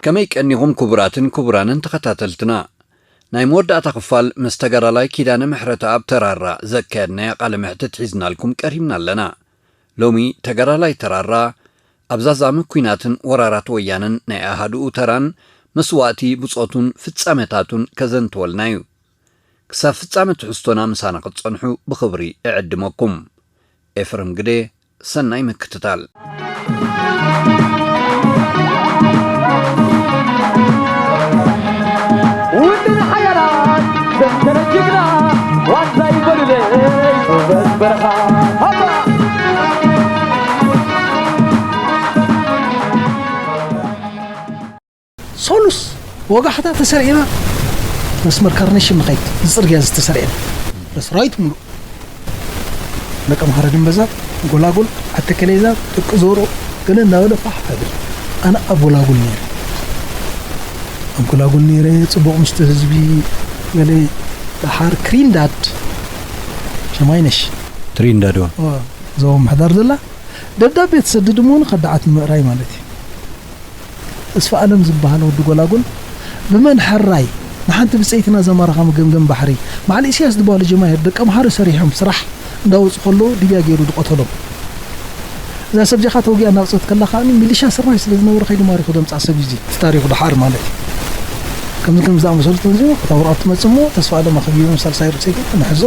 ከመይ ቀኒኹም ክቡራትን ክቡራንን ተኸታተልትና? ናይ መወዳእታ ክፋል ምስ ተጋዳላይ ኪዳነ ምሕረተኣብ ተራራ ዘካየድናዮ ቃለ መሕትት ሒዝናልኩም ቀሪብና ኣለና። ሎሚ ተጋዳላይ ተራራ ኣብ ዛዛሚ ኲናትን ወራራት ወያነን ናይ ኣሃዱኡ ተራን መስዋእቲ ብጾቱን ፍጻሜታቱን ከዘንትወልና እዩ። ክሳብ ፍጻመ ትሕዝቶና ምሳና ክትጸንሑ ብኽብሪ እዕድመኩም። ኤፍሬም ግደ፣ ሰናይ ምክትታል። ውድን ሓያላት ዘንተረ ጅግና ዋንዛ ይበሉለይ ጎበዝ በረኻ ሃባ ሶሉስ ወጋሕታ ተሰሪዕና መስመር ካርኔሽን ንኸይድ፣ እዚ ጽርግያ እዚ ተሰሪዕና፣ በስራዊት ሙሉእ ደቂ ኣምሓራ ድንበዛ፣ ጎላጉል፣ ዓተከሌዛ፣ ጥቂ ዞሮ፣ ገለ እናበለ ፋሕ ይብል። ኣነ ኣብ ጎላጉል ነይረ። ኣብ ጎላጉል ነይረ፣ ጽቡቕ ምስቲ ህዝቢ፣ ገለ ደሓር ክሪንዳድ፣ ሸማይነሽ። ትሪንዳድ፣ ዋ። ዋ፣ ዞባ ምሕዳር ዘላ፣ ደብዳቤ ትሰድድ እሞ ንኸዳዓት ንምእራይ ማለት እዩ። ተስፋ ኣለም ዝበሃል ወዲ ጎላጉል ብመን ሕራይ ንሓንቲ ብጸይትና ዘማረኻ መገምገም ባሕሪ፣ በዓል ኢሳያስ ዝበሃሉ ጀማሂር ደቂ ኣምሓሩ ሰሪሖም ስራሕ እንዳወጹ ከለዉ ሊብያ ገይሩ ዝቐተሎም። እዛ ሰብ እዚኣ ተወጊኣ እናወጸት ከላ ከኣ ሚሊሻ ስርናይ ስለ ዝነበረ ከይዱ ማሪኹ ዘምጽኣ ሰብ እዩ እዚ። እቲ ታሪኹ ደሓር ማለት እዩ። ከምዚ ከምዚ ዝኣመሰሉ ተንዚሙ እታ ወረቐት ትመጽእ እሞ ተስፋ ኣለም ኣኸቢቦም ሳልሳይ ርእሰይ ግን ንሕዞ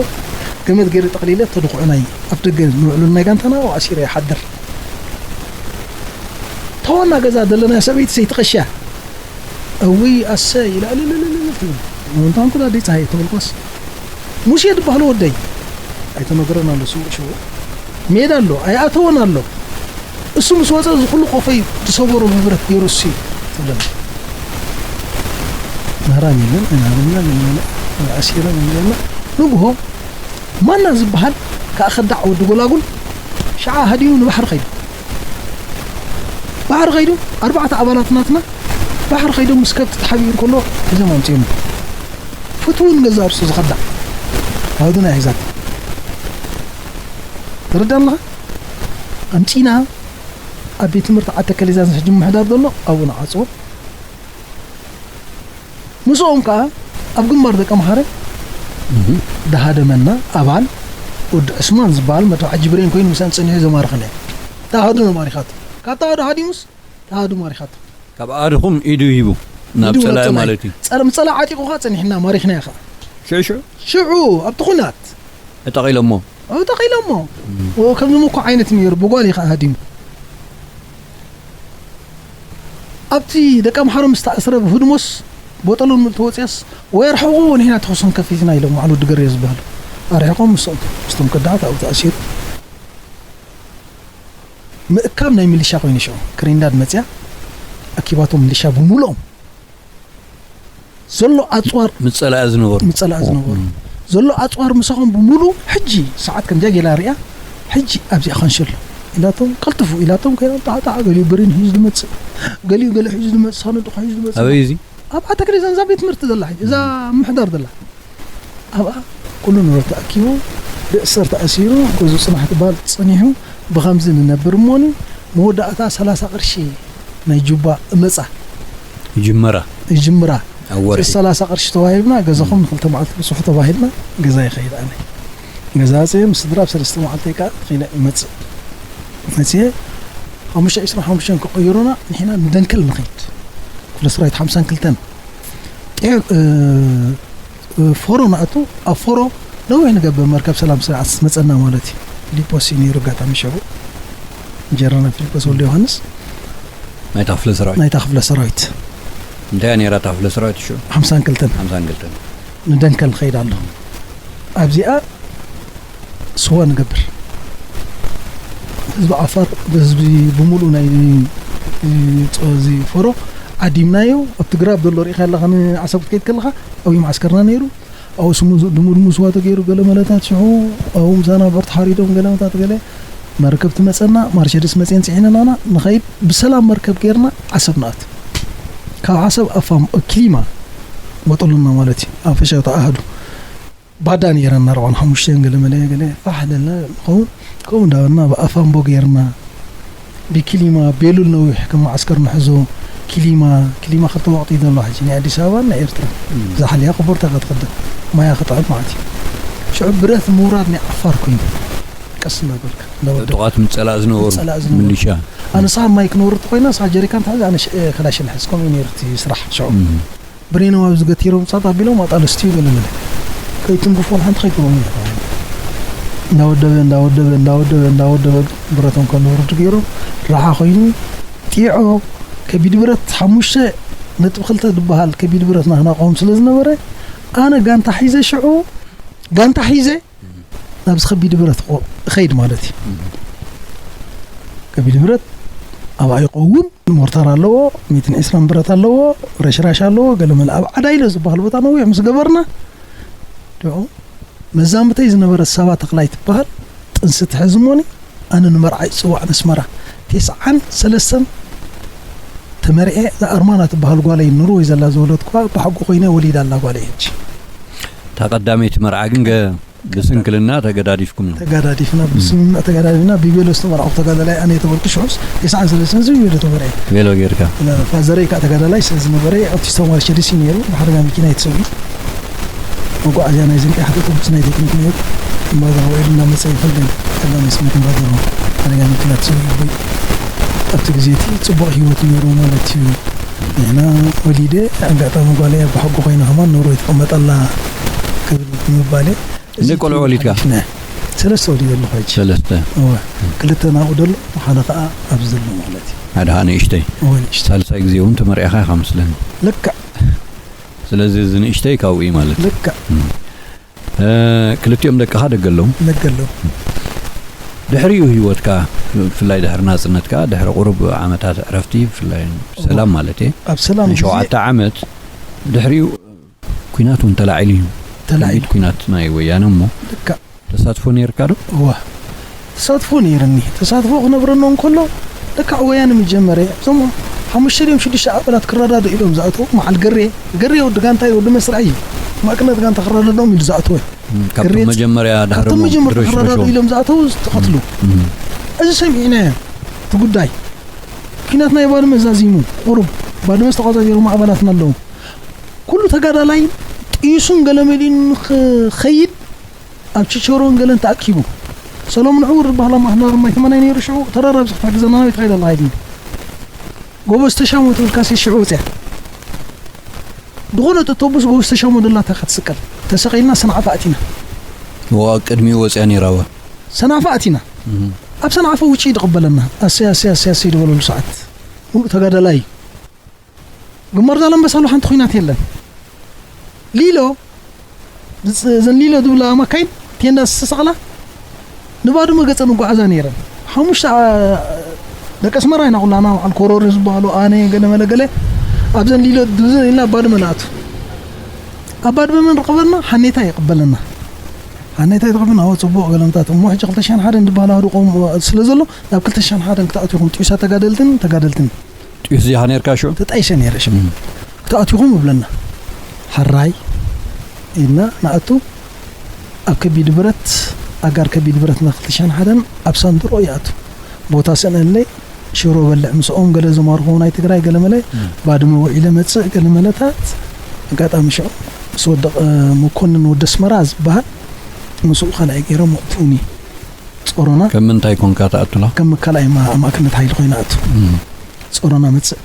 ገመድ ገይረ ጠቕሊለ ተድኹዑ ናይ ኣፍ ደገ ንውዕሉ ናይ ጋንታና ኣብኣ ኣሲረ ይሓድር። ተዋና ገዛ ዘለና ሰበይቲ ሰይቲ ቀሽያ። እውይ ኣሰ ኢላ እልልልልል ትብል። ምእንታን ኩዳ ደይ ፀሃይ ተበልኳስ። ሙሴ ዝበሃል ወደይ። ኣይተነገረን ኣሎ ስውእ ሽውእ። ሜዳ ኣሎ፣ ኣይኣተወን ኣሎ። እሱ ምስ ወፀ እዚ ኩሉ ቆፈይ ዝሰበሮ ብብረት ገይሩ እሱ እዩ ትብለና። ምህራን የለን፣ ኣይናበልና፣ ኣሲረን የለን። ንግሆ ማና ዝበሃል ከኣ ከዳዕ ወዲ ጎላጉል ሸዓ ሃዲሙ ንባሕሪ ከይዱ። ባሕሪ ከይዱ፣ ኣርባዕተ ኣባላት ናትና ባሕሪ ከይዶም ምስ ከብቲ ተሓቢኡ እንከሎ ሒዞም ኣምጺኦም። ፍትው ንገዛእ ርእሱ ዝኸዳዕ ኣሃዱና ሒዛቶ። ተረዳእ ኣለኻ? ኣምጺና ኣብ ቤት ትምህርቲ ዓዲ ተከሌዛን ሕጂ ምምሕዳር ዘሎ ኣብኡ ንዓጽዎ። ምስኦም ከኣ ኣብ ግንባር ደቂ ኣምሓረ እህ። ዝሃደመና ኣባል ወዲ ዕስማን ዝበሃል መድፍዓጂ ብሬን ኮይኑ ምሳና ጸኒሑ ዘማርኸና እዩ። ተዋህዶ ማሪኻቶ። ካብ ተዋህዶ ሃዲሙስ ተዋህዶ ማሪኻቶ። ካብ ኣድኹም ኢዱ ሂቡ ናብ ኢዱ ናብ ጸላኢ ጸላኢ። ማለት እዩ። ጸረ-፣ ምጸላ ዓጢቑ ከኣ ጸኒሕና ማሪኽናዮ ከኣ። ሽዑ ሽዑ? ሽዑ ኣብቲ ኹናት። ዕጠቕ ኢሎሞ። ኣብኡ ጠቒሎሞ። እም። ከምዚ ምኮ ዓይነት ነይሩ፣ ብጓል እዩ ከኣ ሃዲሙ። ኣብቲ ደቂ ኣምሓሩ ምስ ተኣስረ ብህድሞስ ቦጠሎን ምእንቲ ወፂያስ፣ "ወይ ኣርሕቑዎ፣ ንሕና ተኹስን ከፊትና" ኢሎም፣ በዓል ወዲ ገሬ ዝበሃሉ ኣርሒቖም፣ ምስኦም፣ ምስቶም ከዳዓት ኣብኡ ተኣሲሩ። ምእካብ ናይ ሚሊሻ ኮይኑ ሽዑ፣ ክሪንዳድ መፅያ፣ ኣኪባቶም ሚሊሻ ብምሉኦም። ዘሎ ኣፅዋር ምጸላእ ዝነበሩ። ምጸላእ ዝነበሩ። እም። ዘሎ ኣፅዋር ምሳኹም ብምሉእ ሕጂ ሰዓት ከምዚኣ ጌላ ሪኣ፣ ሕጂ ኣብዚኣ ኸንሸሎ ኢላቶም፣ ቀልጥፉ ኢላቶም፣ ከይዶም ጣዕጣዕ፣ ገሊኡ ብሬን ሒዙ ዝመጽእ፣ ገሊኡ ገለ ሒዙ ዝመጽእ፣ ሳንዱቕ ሒዙ ዝመጽእ። ኣበይ እዚ? ኣብ ዓዲ ተክለ ዘንዛ ቤት ትምህርቲ ዘላ ሕጂ፣ እዛ ምሕዳር ዘላ። ኣብኣ ኩሉ ንብረት ተኣኪቡ፣ ብእሰር ተኣሲሩ፣ ገዝኡ ጽናሕ ትበሃል ጸኒሑ፣ ብኸምዚ ንነብር እሞኒ፣ መወዳእታ ሰላሳ ቅርሺ ናይ ጁባ እመጻ። ይጅመራ። ይጅምራ። ኣብ ወርሒ። ሰላሳ ቅርሺ ተዋሂብና፣ ገዛኹም ንክልተ መዓልቲ ብጽሑ ተባሂልና፣ ገዛ ይኸይድ ኣነ። ገዛ ኣጽየ፣ ምስ ስድራ ኣብ ሰለስተ መዓልቲ ከኣ ተኺለ ይመጽእ። መጽየ፣ ሓሙሽተ ዒስራን ሓሙሽተን ክቕይሩና፣ ንሕና ንደንከል ንኸይድ። ክፍለ ሰራዊት ሓምሳን ክልተን። ጥዑ-፣ እ፣ ፎሮ ንኣቱ፣ ኣብ ፎሮ ነዊሕ ንገብር መርከብ ሰላም ስርዓት መጸና ማለት እዩ። ፊሊጶስ እዩ ነይሩ ኣጋጣሚ ሽዑ። ጀነራል ፊሊጶስ ወልደ ዮሃንስ። ናይታ ክፍለ ሰራዊት። ናይታ ክፍለ ሰራዊት። እንታይ እያ ነይራ እታ ክፍለ ሰራዊት ሽዑ? ሓምሳን ክልተን። ሓምሳን ክልተን። ንደንከል ንኸይድ ኣሎ። ኣብዚኣ ስዋ ንገብር። ህዝቢ ዓፋር፣ ህዝቢ ብምሉእ ናይ፣ እዚ ፎሮ ዓዲምናዮ። ኣብቲ ግራብ ዘሎ ርኢኻ ኣለኻ፣ ንዓሰብ ክትከይድ ከለኻ፣ ኣብኡ መዓስከርና ነይሩ። ኣብኡ ስሙ ዝ-፣ ድሙ ድሙ ስዋ ተገይሩ፣ ገለ መለታት ሽዑ ኣብኡ ምሳና ብዕር ተሓሪዶም፣ ገለ መታት ገለ መርከብ ትመጸና፣ ማርሸድስ መጺኤን ጽዒነናና፣ ንኸይድ ብሰላም መርከብ ገይርና ዓሰብ ንኣቱ። ካብ ዓሰብ ኣፋም፣ ኪሊማ፣ ወጠሉና ማለት እዩ፣ ኣብ ፈሻታ ኣሃዱ። ባዳ ነይረና፣ ኣርባዓን ሓሙሽተን ገለ መለ ገለ ፋሕ ለና ንኸውን። ከምኡ እንዳበልና ብኣፋምቦ ገይርና፣ ብኪሊማ፣ ቤሉል ነዊሕ ከም መዓስከር ንሕዞ፣ ክሊማ ክሊማ ክልተ ወቕቲ እዩ ዘሎ ሕጂ፣ ናይ ኣዲስ ኣበባን ናይ ኤርትራ። እዛ ሓልያ ክቡርታ ክትቕድም፣ ማያ ክጥዕም ማለት እዩ። ሽዑ ብረት ምውራድ ናይ ዓፋር ኮይኑ፣ ቀስ እናበልካ እንዳወደብካ ጥቓት ምጸላእ ዝነበሩ ምጸላእ ዝነበሩ። ምልሻ። ኣነ ሳብ ማይ ክነውርድ ኮይና፣ ሳብ ጀሪካን ተሓዚ፣ ኣነ ሽ-፣ ክላሽን ሕዝ፣ ከምኡ እዩ ነይሩ እቲ ስራሕ ሽዑ። ብሬኖም ኣብዚ ገቲሮም ጻት ኣቢሎም ኣጣለስቲ ይበሉና። ከይትንክፎም ሓንቲ ከይትብሎም እዩ። እንዳወደበ፣ እንዳወደበ፣ እንዳወደበ፣ እንዳወደበ ብረቶም ከም ዝውርድ ገይሮም፣ ራሓ ኮይኑ፣ ጢዖ፣ ከቢድ ብረት ሓሙሽተ ነጥቢ ክልተ ዝበሃል ከቢድ ብረት ናህና ቀውም ስለ ዝነበረ፣ ኣነ ጋንታ ሒዘ ሽዑ፣ ጋንታ ሒዘ ናብዚ ከቢድ ብረት ቆ-፣ እኸይድ ማለት እዩ። ከቢድ ብረት ኣብኣ ይቀውም፣ ሞርታር ኣለዎ፣ ሚእትን ዕስራን ብረት ኣለዎ፣ ረሽራሽ ኣለዎ፣ ገለመለ ኣብ ዓዳይሎ ዝበሃል ቦታ ነዊሕ ምስ ገበርና፣ ድዑ መዛምተይ ዝነበረት ሳባ ተኽላይ ትበሃል፣ ጥንሲ ትሕዝ እሞኒ፣ ኣነ ንመርዓ ይጽዋዕ ነስመራ። ተስዓን ሰለስተን ተመርዔ፣ እዛ ኣርማና ትበሃል ጓለይ ኑርወይ ዘላ ዝወለድኩዋ፣ ብሓቁ ኮይነ ወሊዳ ኣላ ጓለይ ሕጂ። እታ ቀዳመይቲ መርዓ ግን ገ-፣ ብስንክልና ተገዳዲፍኩም ኢኹም? ተጋዳዲፍና፣ ብስምምዕ ተጋዳዲፍና፣ ብቬሎ ዝተመርዓኹ ተጋዳላይ ኣነ የተበልኩ ሽዑስ፣ ተስዓን ሰለስተን እዚ ብቬሎ ተመርዔ። ቬሎ ጌርካ? ፋዘረይ ከዓ ተጋዳላይ ስለ ዝነበረ፣ ኣብቲ ስቶማር ሸድሲ ነይሩ፣ ብሓደጋ መኪና እዩ ተሰዊኡ። መጓዓዝያ ናይ ዝንቀይ ሓደ ጥቡስ ናይ ቴክኒክ ነይሩ። እምባዛ ውዒሉ እናመጸ ይፈልገን ቀዳማይ ስሜት እምባዛ ሓደጋ መኪና ተሰዊኡ። ኣቦይ ኣብቲ ግዜ እቲ ጽቡቕ ህይወት ነይሩ ማለት እዩ። ንሕና ወሊደ ኣጋጣሚ ጓለይ ኣብ ብሓጎ ኮይና ከማን ኑሮ ይትቐመጠላ ክብል ብምባለ እዚ እንደ ቆልዑ ወሊድካ? ሓሊፍና። ሰለስተ ወሊደ ኣለኹ ሕጂ። ሰለስተ? እወ። ክልተ ናብኡ ደሎ፣ ሓደ ከኣ ኣብዚ ዘሎ ማለት እዩ። ሓደ ከኣ ንእሽተይ? እወ፣ ንእሽተይ። ሳልሳይ ግዜ እውን ተመርዒኻ ኢኻ መስለኒ። ልክዕ። ስለዚ እዚ ንእሽተይ ካብኡ እዩ ማለት እዩ። ልክዕ። እም። እ፣ ክልቲኦም ደቅኻ ደገ ኣለዉ? ደገ ኣለዉ። ድሕሪኡ ህይወትካ፣ ብፍላይ ድሕሪ ናጽነትካ፣ ድሕሪ ቁሩብ ዓመታት ዕረፍቲ፣ ብፍላይ ሰላም ማለት እየ። ኣብ ሰላም ናይ ግዜ ሸውዓተ ዓመት ድሕሪኡ ኲናት እውን ተላዒሉ እዩ። ተላዒሉ። ከቢድ ኲናት ናይ ወያነ እሞ ልክዕ። ተሳትፎ ነይርካ ዶ? እወ። ተሳትፎ ነይርኒ። ተሳትፎ ክነብረኖ እንከሎ፣ ለካ ወያነ መጀመርያ እዞም ሓሙሽተ ድዮም ሽዱሽተ ኣባላት ክረዳድኡ ኢሎም ዝኣተዉ፣ መዓል ገሬ፣ ገሬ ወዲ ጋንታ እዩ፣ ወዲ መስርዕ እዩ። ማእክነት ጋንታ ክረዳድኦም ኢሉ ዝኣተወ። እም፣ ካብቶም ገሬ መጀመርያ ድሕሪ ካብቶም ሞት መጀመርታ ድሮ ክረዳድኡ ሽረሽዎ። ኢሎም ዝኣተዉ ዝተቐትሉ። እም። እዚ ሰሚዕናዮ፣ እቲ ጉዳይ። ኲናት ናይ ባድመ ዛዚሙ፣ ቁሩብ ባድመ ዝተቖጻጸሩ ኣባላትና ኣለዉ። ኩሉ ተጋዳላይ ጥዩሱን ገለመሊኡን ንኽኸይድ ኣብ ችቸሮን ገለን ተኣኪቡ። ሰሎሙን ዕውር ዝበሃል ኣማሓዳሪ ማይ ተመናይ ነይሩ ሽዑ ተደራቢ ዝኽታ ግዘና ናበይ ትኸይድ ኣለኻ ኢሉኒ። ጎበዝ ተሻሞ ትብል ካሴት ሽዑ ወፅያ። ዝኾነት ኣውቶቡስ ጎበዝ ተሻሞ ደላታ እያ ክትስቀል። ተሰቒልና ሰንዓፈ ኣቲና። እዋ ቅድሚኡ ወፅያ ነይራ እዋ። ሰንዓፈ ኣቲና። እህ። ኣብ ሰንዓፈ ውጪ ይቕበለና። ኣሰይ፣ ኣሰይ፣ ኣሰይ፣ ኣሰይ ዝበለሉ ሰዓት። ሙሉእ ተጋዳላይ እዩ። ግንባር ዛላምበሳ ኣሎ ሓንቲ ኹናት የለን። ሊሎ፣ እዘን ሊሎ ዝብላ ማካይን ቴንዳ ዝተሰቕላ ንባድመ ገጸን ይጓዓዛ ነይረን። ሓሙሽተ፣ ኣ፣ ደቂ ኣስመራ ኢና ኩላና፣ በዓል ኮሮሪ ዝበሃሉ፣ ኣነ፣ ገለ መለ ገለ፣ ኣብዘን ሊሎ ድብዝን ኢልና ኣብ ባድመ ንኣቱ። ኣብ ባድመ መን ረኸበና? ሓኔታ ይቕበለና። ሓኔታ ይቕበለና፣ ኣዎ፣ ጽቡቕ ገለምታት። እሞ ሕጂ ክልተ ሽሕን ሓደን ዝበሃል ኣህዱ ቆም ስለ ዘሎ፣ ናብ ክልተ ሽሕን ሓደን ክትኣትዉ ኢኹም፣ ጥዩሳት ተጋደልትን ተጋደልትን። ጥዩስ ዲኻ ነርካ ሽዑ? ተጣይሰ ነይረ ሽዑ። እም። ክትኣትዉ ኢኹም እብለና። ሕራይ ኢልና ንኣቱ። ኣብ ከቢድ ብረት፣ ኣጋር ከቢድ ብረት ና ክልተ ሽሕን ሓደን ኣብ ሳንድሮ ይኣቱ። ቦታ ሰንአለይ ሽሮ በልዕ ምስኦም ገለ ዝማርኹ ናይ ትግራይ ገለ መለ እም። ባድመ ውዒለ መጽእ ገለ መለታት ኣጋጣሚ ሽዑ ምስ ወደቕ፣ እ፣ መኮንን ወዲ ኣስመራ ዝበሃል ምስኡ ካልኣይ ገይሮም ኣእትኡኒ። ጾሮና ከም ምንታይ ኮንካ ትኣቱላ? ከም ካልኣይ ማ-፣ ማእከልነት ሓይሊ ኮይነ ኣቱ። እም። ጾሮና መጽእ።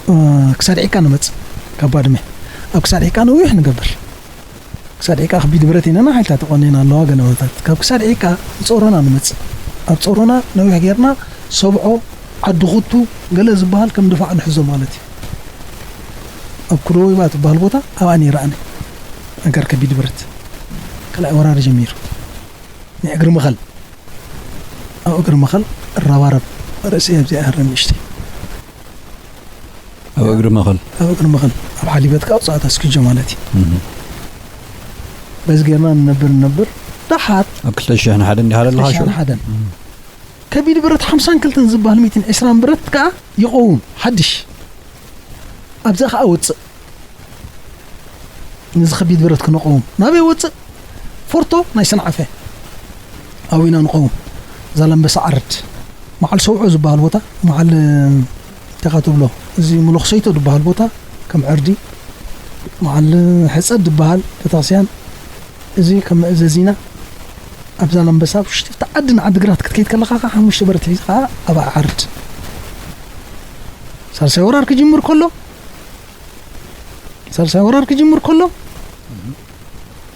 እ፣ ክሳድ ዒቃ ንመጽእ ካብ ባድመ። ኣብ ክሳድ ዒቃ ነዊሕ ንገብር። ክሳድ ዒቃ ከቢድ ብረት ኢና፣ ሓይልታት ተቆኒና ኣለዋ ገለመታት። ካብ ክሳድ ዒቃ ጾሮና ንመጽእ። ኣብ ጾሮና ነዊሕ ጌርና ሰብዖ፣ ዓዲ ኹቱ፣ ገለ ዝበሃል ከም ድፋዕ ንሕዞ ማለት እዩ። ኣብ ኩደወይባ ትበሃል ቦታ ኣብኣ ነይረ ኣነ። ኣጋር ከቢድ ብረት። ካልኣይ ወራር ጀሚሩ። ናይ እግሪ መኸል። ኣብ እግሪ መኸል እረባረብ። ርእሰይ ኣብዚኣ ይሃርም ንእሽተይ። ኣብ እግሪ መኸል? ኣብ እግሪ መኸል። ኣብ ሓሊበት ከዓ ውፅኣት ኣስኪጆ ማለት እዩ። እህ። በዚ ጌርና ንነብር ንነብር። ደሓር ኣብ ክልተ ሽሕን ሓደን እንዲኻ ዘለኻ ሽዑ? ክልተ ሽሕን ሓደን። እህ። ከቢድ ብረት ሓምሳን ክልተን ዝበሃል ሚእትን ዕስራን ብረት ከዓ ይቐውም። ሓድሽ። ኣብዛ ከዓ ወፅእ። ነዚ ከቢድ ብረት ክነቐውም። ናበይ ወፅእ? ፎርቶ ናይ ሰንዓፈ። ኣብኡ ኢና ንቐውም። ዛላምበሳ ዓርድ። መዓል ሰውዖ ዝበሃል ቦታ፣ መዓል፣ እ፣ ኢኻ ትብሎ። እዚ መለኽሰይቶ ዝበሃል ቦታ ከም ዕርዲ፣ በዓል ሕጸድ ዝበሃል ቤተክርስትያን፣ እዚ ከም መእዘዚና ኣብ ዛላምበሳ ኣብ ውሽጢ እቲ ዓድን ዓድግራት ክትከይድ ከለኻ ከዓ ሓሙሽተ ብረት ሒዝኻ ኣብ ዓርድ። ሳልሳይ ወራር ክጅምር ከሎ፣ ሳልሳይ ወራር ክጅምር ከሎ፣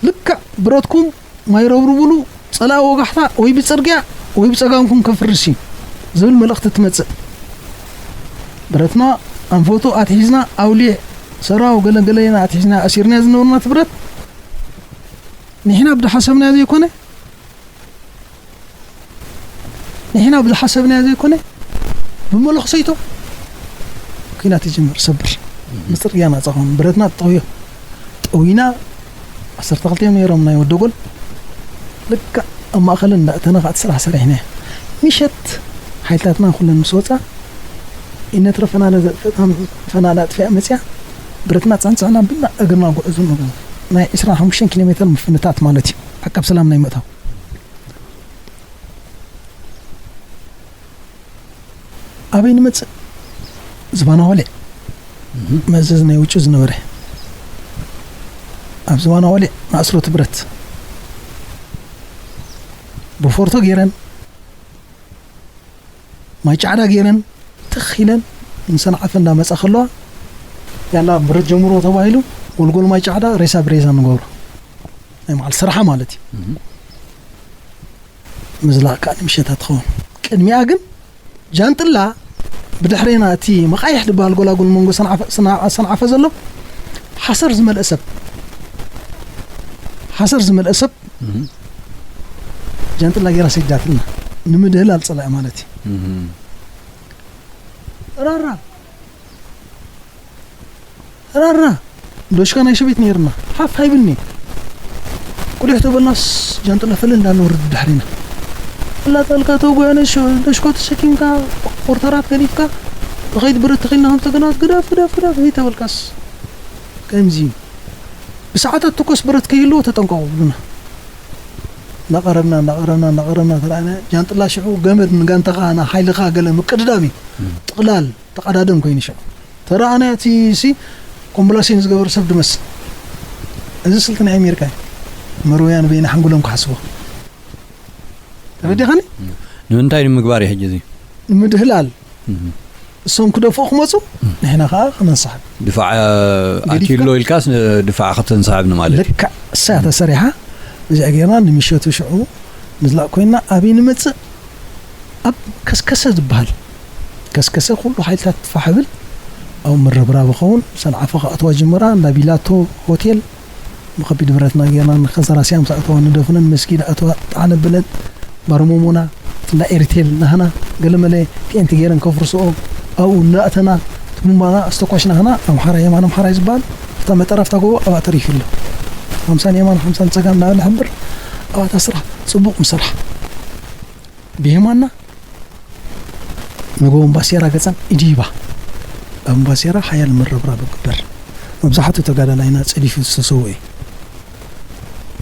ልክዕ ብረትኩም ማይ ረብርቡሉ፣ ጸላኢ ወጋሕታ ወይ ብጽርግያ ወይ ብጸጋምኩም ከፍርስ እዩ ዝብል መልእኽቲ ትመጽእ። ብረትና ኣንፈቱ ኣትሒዝና፣ ኣውሊዕ፣ ሰራው፣ ገለ ገለ ኢና ኣትሒዝና ኣሲርና ዝነበርና እቲ ብረት። ንሕና ብዝሓሰብናዮ ዘይኮነ፣ ንሕና ብዝሓሰብናዮ ዘይኮነ፣ ብመለኽሰይቶ ኲናት ይጅምር። ሰብር፣ ምጽርግያ ናጻ ኾን፣ ብረትና ጠውዮ፣ ጠዊና። ዓሰርተ ክልተ እዮም ነይሮም ናይ ወደጎል። ልክዕ ኣብ ማእኸለን እንዳእተና ከዓ እቲ ስራሕ ሰሪሕና። ምሸት ሓይልታትና ኩለን ምስ ወፃ፣ ኢነትረ ፈናለ ዘጥፍእና፣ ፈናለ ኣጥፊኣ መፅያ፣ ብረትና ፀንፅዕና ብና እግርና ጉዕዞ ንብሎ። ናይ ዕስራን ሓሙሽተን ኪሎ ሜትር ምፍንታት ማለት እዩ። ዓቃብ ሰላም ናይ ምእታው። ኣበይ ንመጽእ? ዝባና ወሊዕ። መእዘዝ ናይ ውጩ ዝነበረ። ኣብ ዝባና ወሊዕ ንኣስሮት ብረት። ብፎርቶ ገይረን፣ ማይ ጫዕዳ ገይረን፣ ትኽ ኢለን፣ ንሰንዓፈ እንዳመጻ ከለዋ፣ ያላ ብረት ጀምሮ ተባሂሉ፣ ጎልጎል ማይ ጫዕዳ፣ ሬሳ ብሬሳ ንገብሮ። ናይ መዓል ስራሓ ማለት እዩ። ምዝላቕ ከኣ ንምሸታ ትኸውን። ቅድሚኣ ግን ጃንጥላ ብድሕሬና እቲ መቓይሕ ዝበሃል ጎላጉል መንጎ ሰንዓፈ፣ ሰንዓ-፣ ሰንዓፈ ዘሎ ሓሰር ዝመልአ ሰብ፣ ሓሰር ዝመልአ ሰብ ጃንጥላ ጌራ ሰዲዳትና ንምድህላል ጸላኢ ማለት እዩ። ራራ ራራ ዶሽካ ናይ ሸቤት ነይርና ሓፍ ሃይብኒ ቁሊሕ ተበልናስ ጃንጥላ ፈለ እንዳንወርድ ድሕሪና እላ ጣልካ ተጉያ ዶሽኮ ተሸኪምካ ቆርተራት ገዲፍካ ብኸይድ ብረት ተኺልና ከም ተገናት ግዳፍ ግዳፍ ግዳፍ ሄይ ተበልካስ ከምዚ ብሰዓታት ትኮስ ብረት ከይህልዎ ተጠንቀቑ ብሉና። እንዳቐረብና እንዳቐረብና እንዳቐረብና ተረኣና ጃንጥላ ሽዑ ገመድ ንጋንታኻ ንሓይልኻ ገለ ምቅድዳም እዩ። ጥቕላል ተቐዳደም ኮይኑ ሽዑ ተረኣና እቲ ሲ ኮምብላሴን ዝገበረ ሰብ ድመስል። እዚ ስልቲ ናይ ኣሜሪካ እዩ። መርወያ ንበይና ሓንጉሎም ክሓስቦ ተረዲኻኒ። ንምንታይ ንምግባር እዩ ሕጂ እዚ? ንምድህላል እሶም ክደፍኡ ክመፁ ንሕና ከዓ ክነንሳሕብ። ድፋዕ ኣትዩሎ ኢልካስ ድፋዕ ከተንሳሕብ ንማለት እዩ። ልክዕ እሳ ተሰሪሓ እዚኣ ጌርና ንምሸቱ ሽዑ ምዝላእ ኮይና ኣበይ ንመፅእ ኣብ ከስከሰ ዝበሃል ከስከሰ ኩሉ ሓይልታት ፋሕ ብል ኣብ ምርብራብ ይኸውን ሰንዓፈ ክኣትዋ ጅምራ እንዳ ቢላቶ ሆቴል ብኸቢድ ብረትና ጌርና ንኸዘራስያ ምስ ኣእተዋ ንደፍነን መስጊድ ኣእተዋ ጣዕነ ብለን ባርሞሞና እንዳ ኤሪቴል ናህና ገለመለ ቴንቲ ጌረን ከፍርስኦ ኣብኡ እናእተና ትሙማና ኣስተኳሽ ናህና ኣምሓራ የማን ኣምሓራ ዝበሃል ኣብታ መጠራ ኣብታ ጎቦ ኣብኣ ተሪፉ ኣሎ ሓምሳን የማን ሓምሳን ፀጋም እናበለ ሕምብር ኣብታ ስራሕ ፅቡቕ ምሰራሕ ብየማና ንጎቦ እምባሴራ ገፀን ኢዲባ ኣብ እምባሴራ ሓያል ምርብራብ ግበር መብዛሕትኡ ተጋዳላይና ፀዲፉ ዝተሰውአ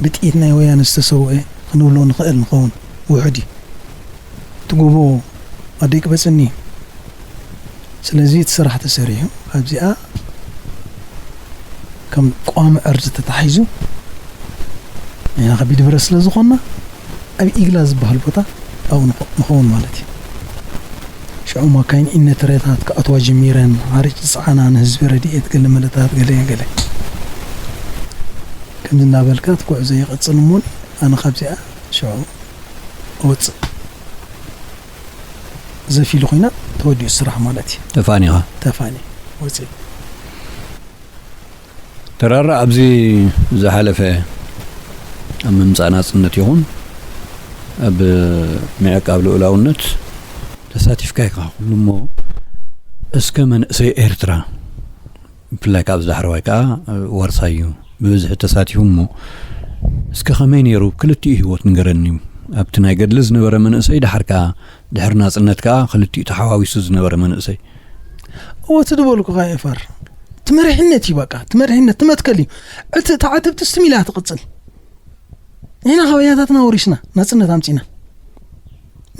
ብጥይት ናይ ወያነ ዝተሰውአ ክንብሎ ንኽእል ንኸውን ውሑድ እዩ እቲ ጎቦ ኣደይ ቅበፅኒ ስለዚ እቲ ስራሕ ተሰሪሑ ኣብዚኣ ከም ቋሚ ዕርዲ ተታሒዙ ንሕና ከቢድ ብረት ስለ ዝኾንና ኣብ ኢግላ ዝበሃል ቦታ ኣብኡ ንኸውን ማለት እዩ። ሽዑ ማካይን ኢነተረታት ክኣትዋ ጀሚረን፣ ሓርጭ ዝፀዓና፣ ንህዝቢ ረድኤት ገለ መለታት ገለ ገለ ከምዚ እናበልካ እቲ ጉዕዞ ይቕፅል እሞ ኣነ ካብዚኣ ሽዑ እወፅእ። ዘፊሉ ኮይና ተወዲኡ ስራሕ ማለት እዩ። ተፋኒኻ። ተፋኒ ወፂ ተራራ ኣብዚ ዝሓለፈ ኣብ ምምፃእ ናፅነት ይኹን ኣብ ምዕቃብ ልኡላውነት ተሳቲፍካ ኢኻ ኩሉ እሞ እስከ መንእሰይ ኤርትራ ብፍላይ ካብ ዛሕረዋይ ከዓ ዋርሳይ እዩ ብብዝሒ ተሳቲፉ እሞ እስከ ከመይ ነይሩ ክልቲኡ ህይወት ንገረኒ ኣብቲ ናይ ገድሊ ዝነበረ መንእሰይ ድሓር ከዓ ድሕሪ ናፅነት ከዓ ክልቲኡ ተሓዋዊሱ ዝነበረ መንእሰይ እወ እቲ ዝበልኩኻ ኤፋር እቲ መሪሕነት እዩ በቃ እቲ መሪሕነት እቲ መትከል እዩ እቲ ተዓትብቲ ስትም ኢላ ትቕፅል ንሕና ካበያታትና ወሪስና ናፅነት ኣምፂና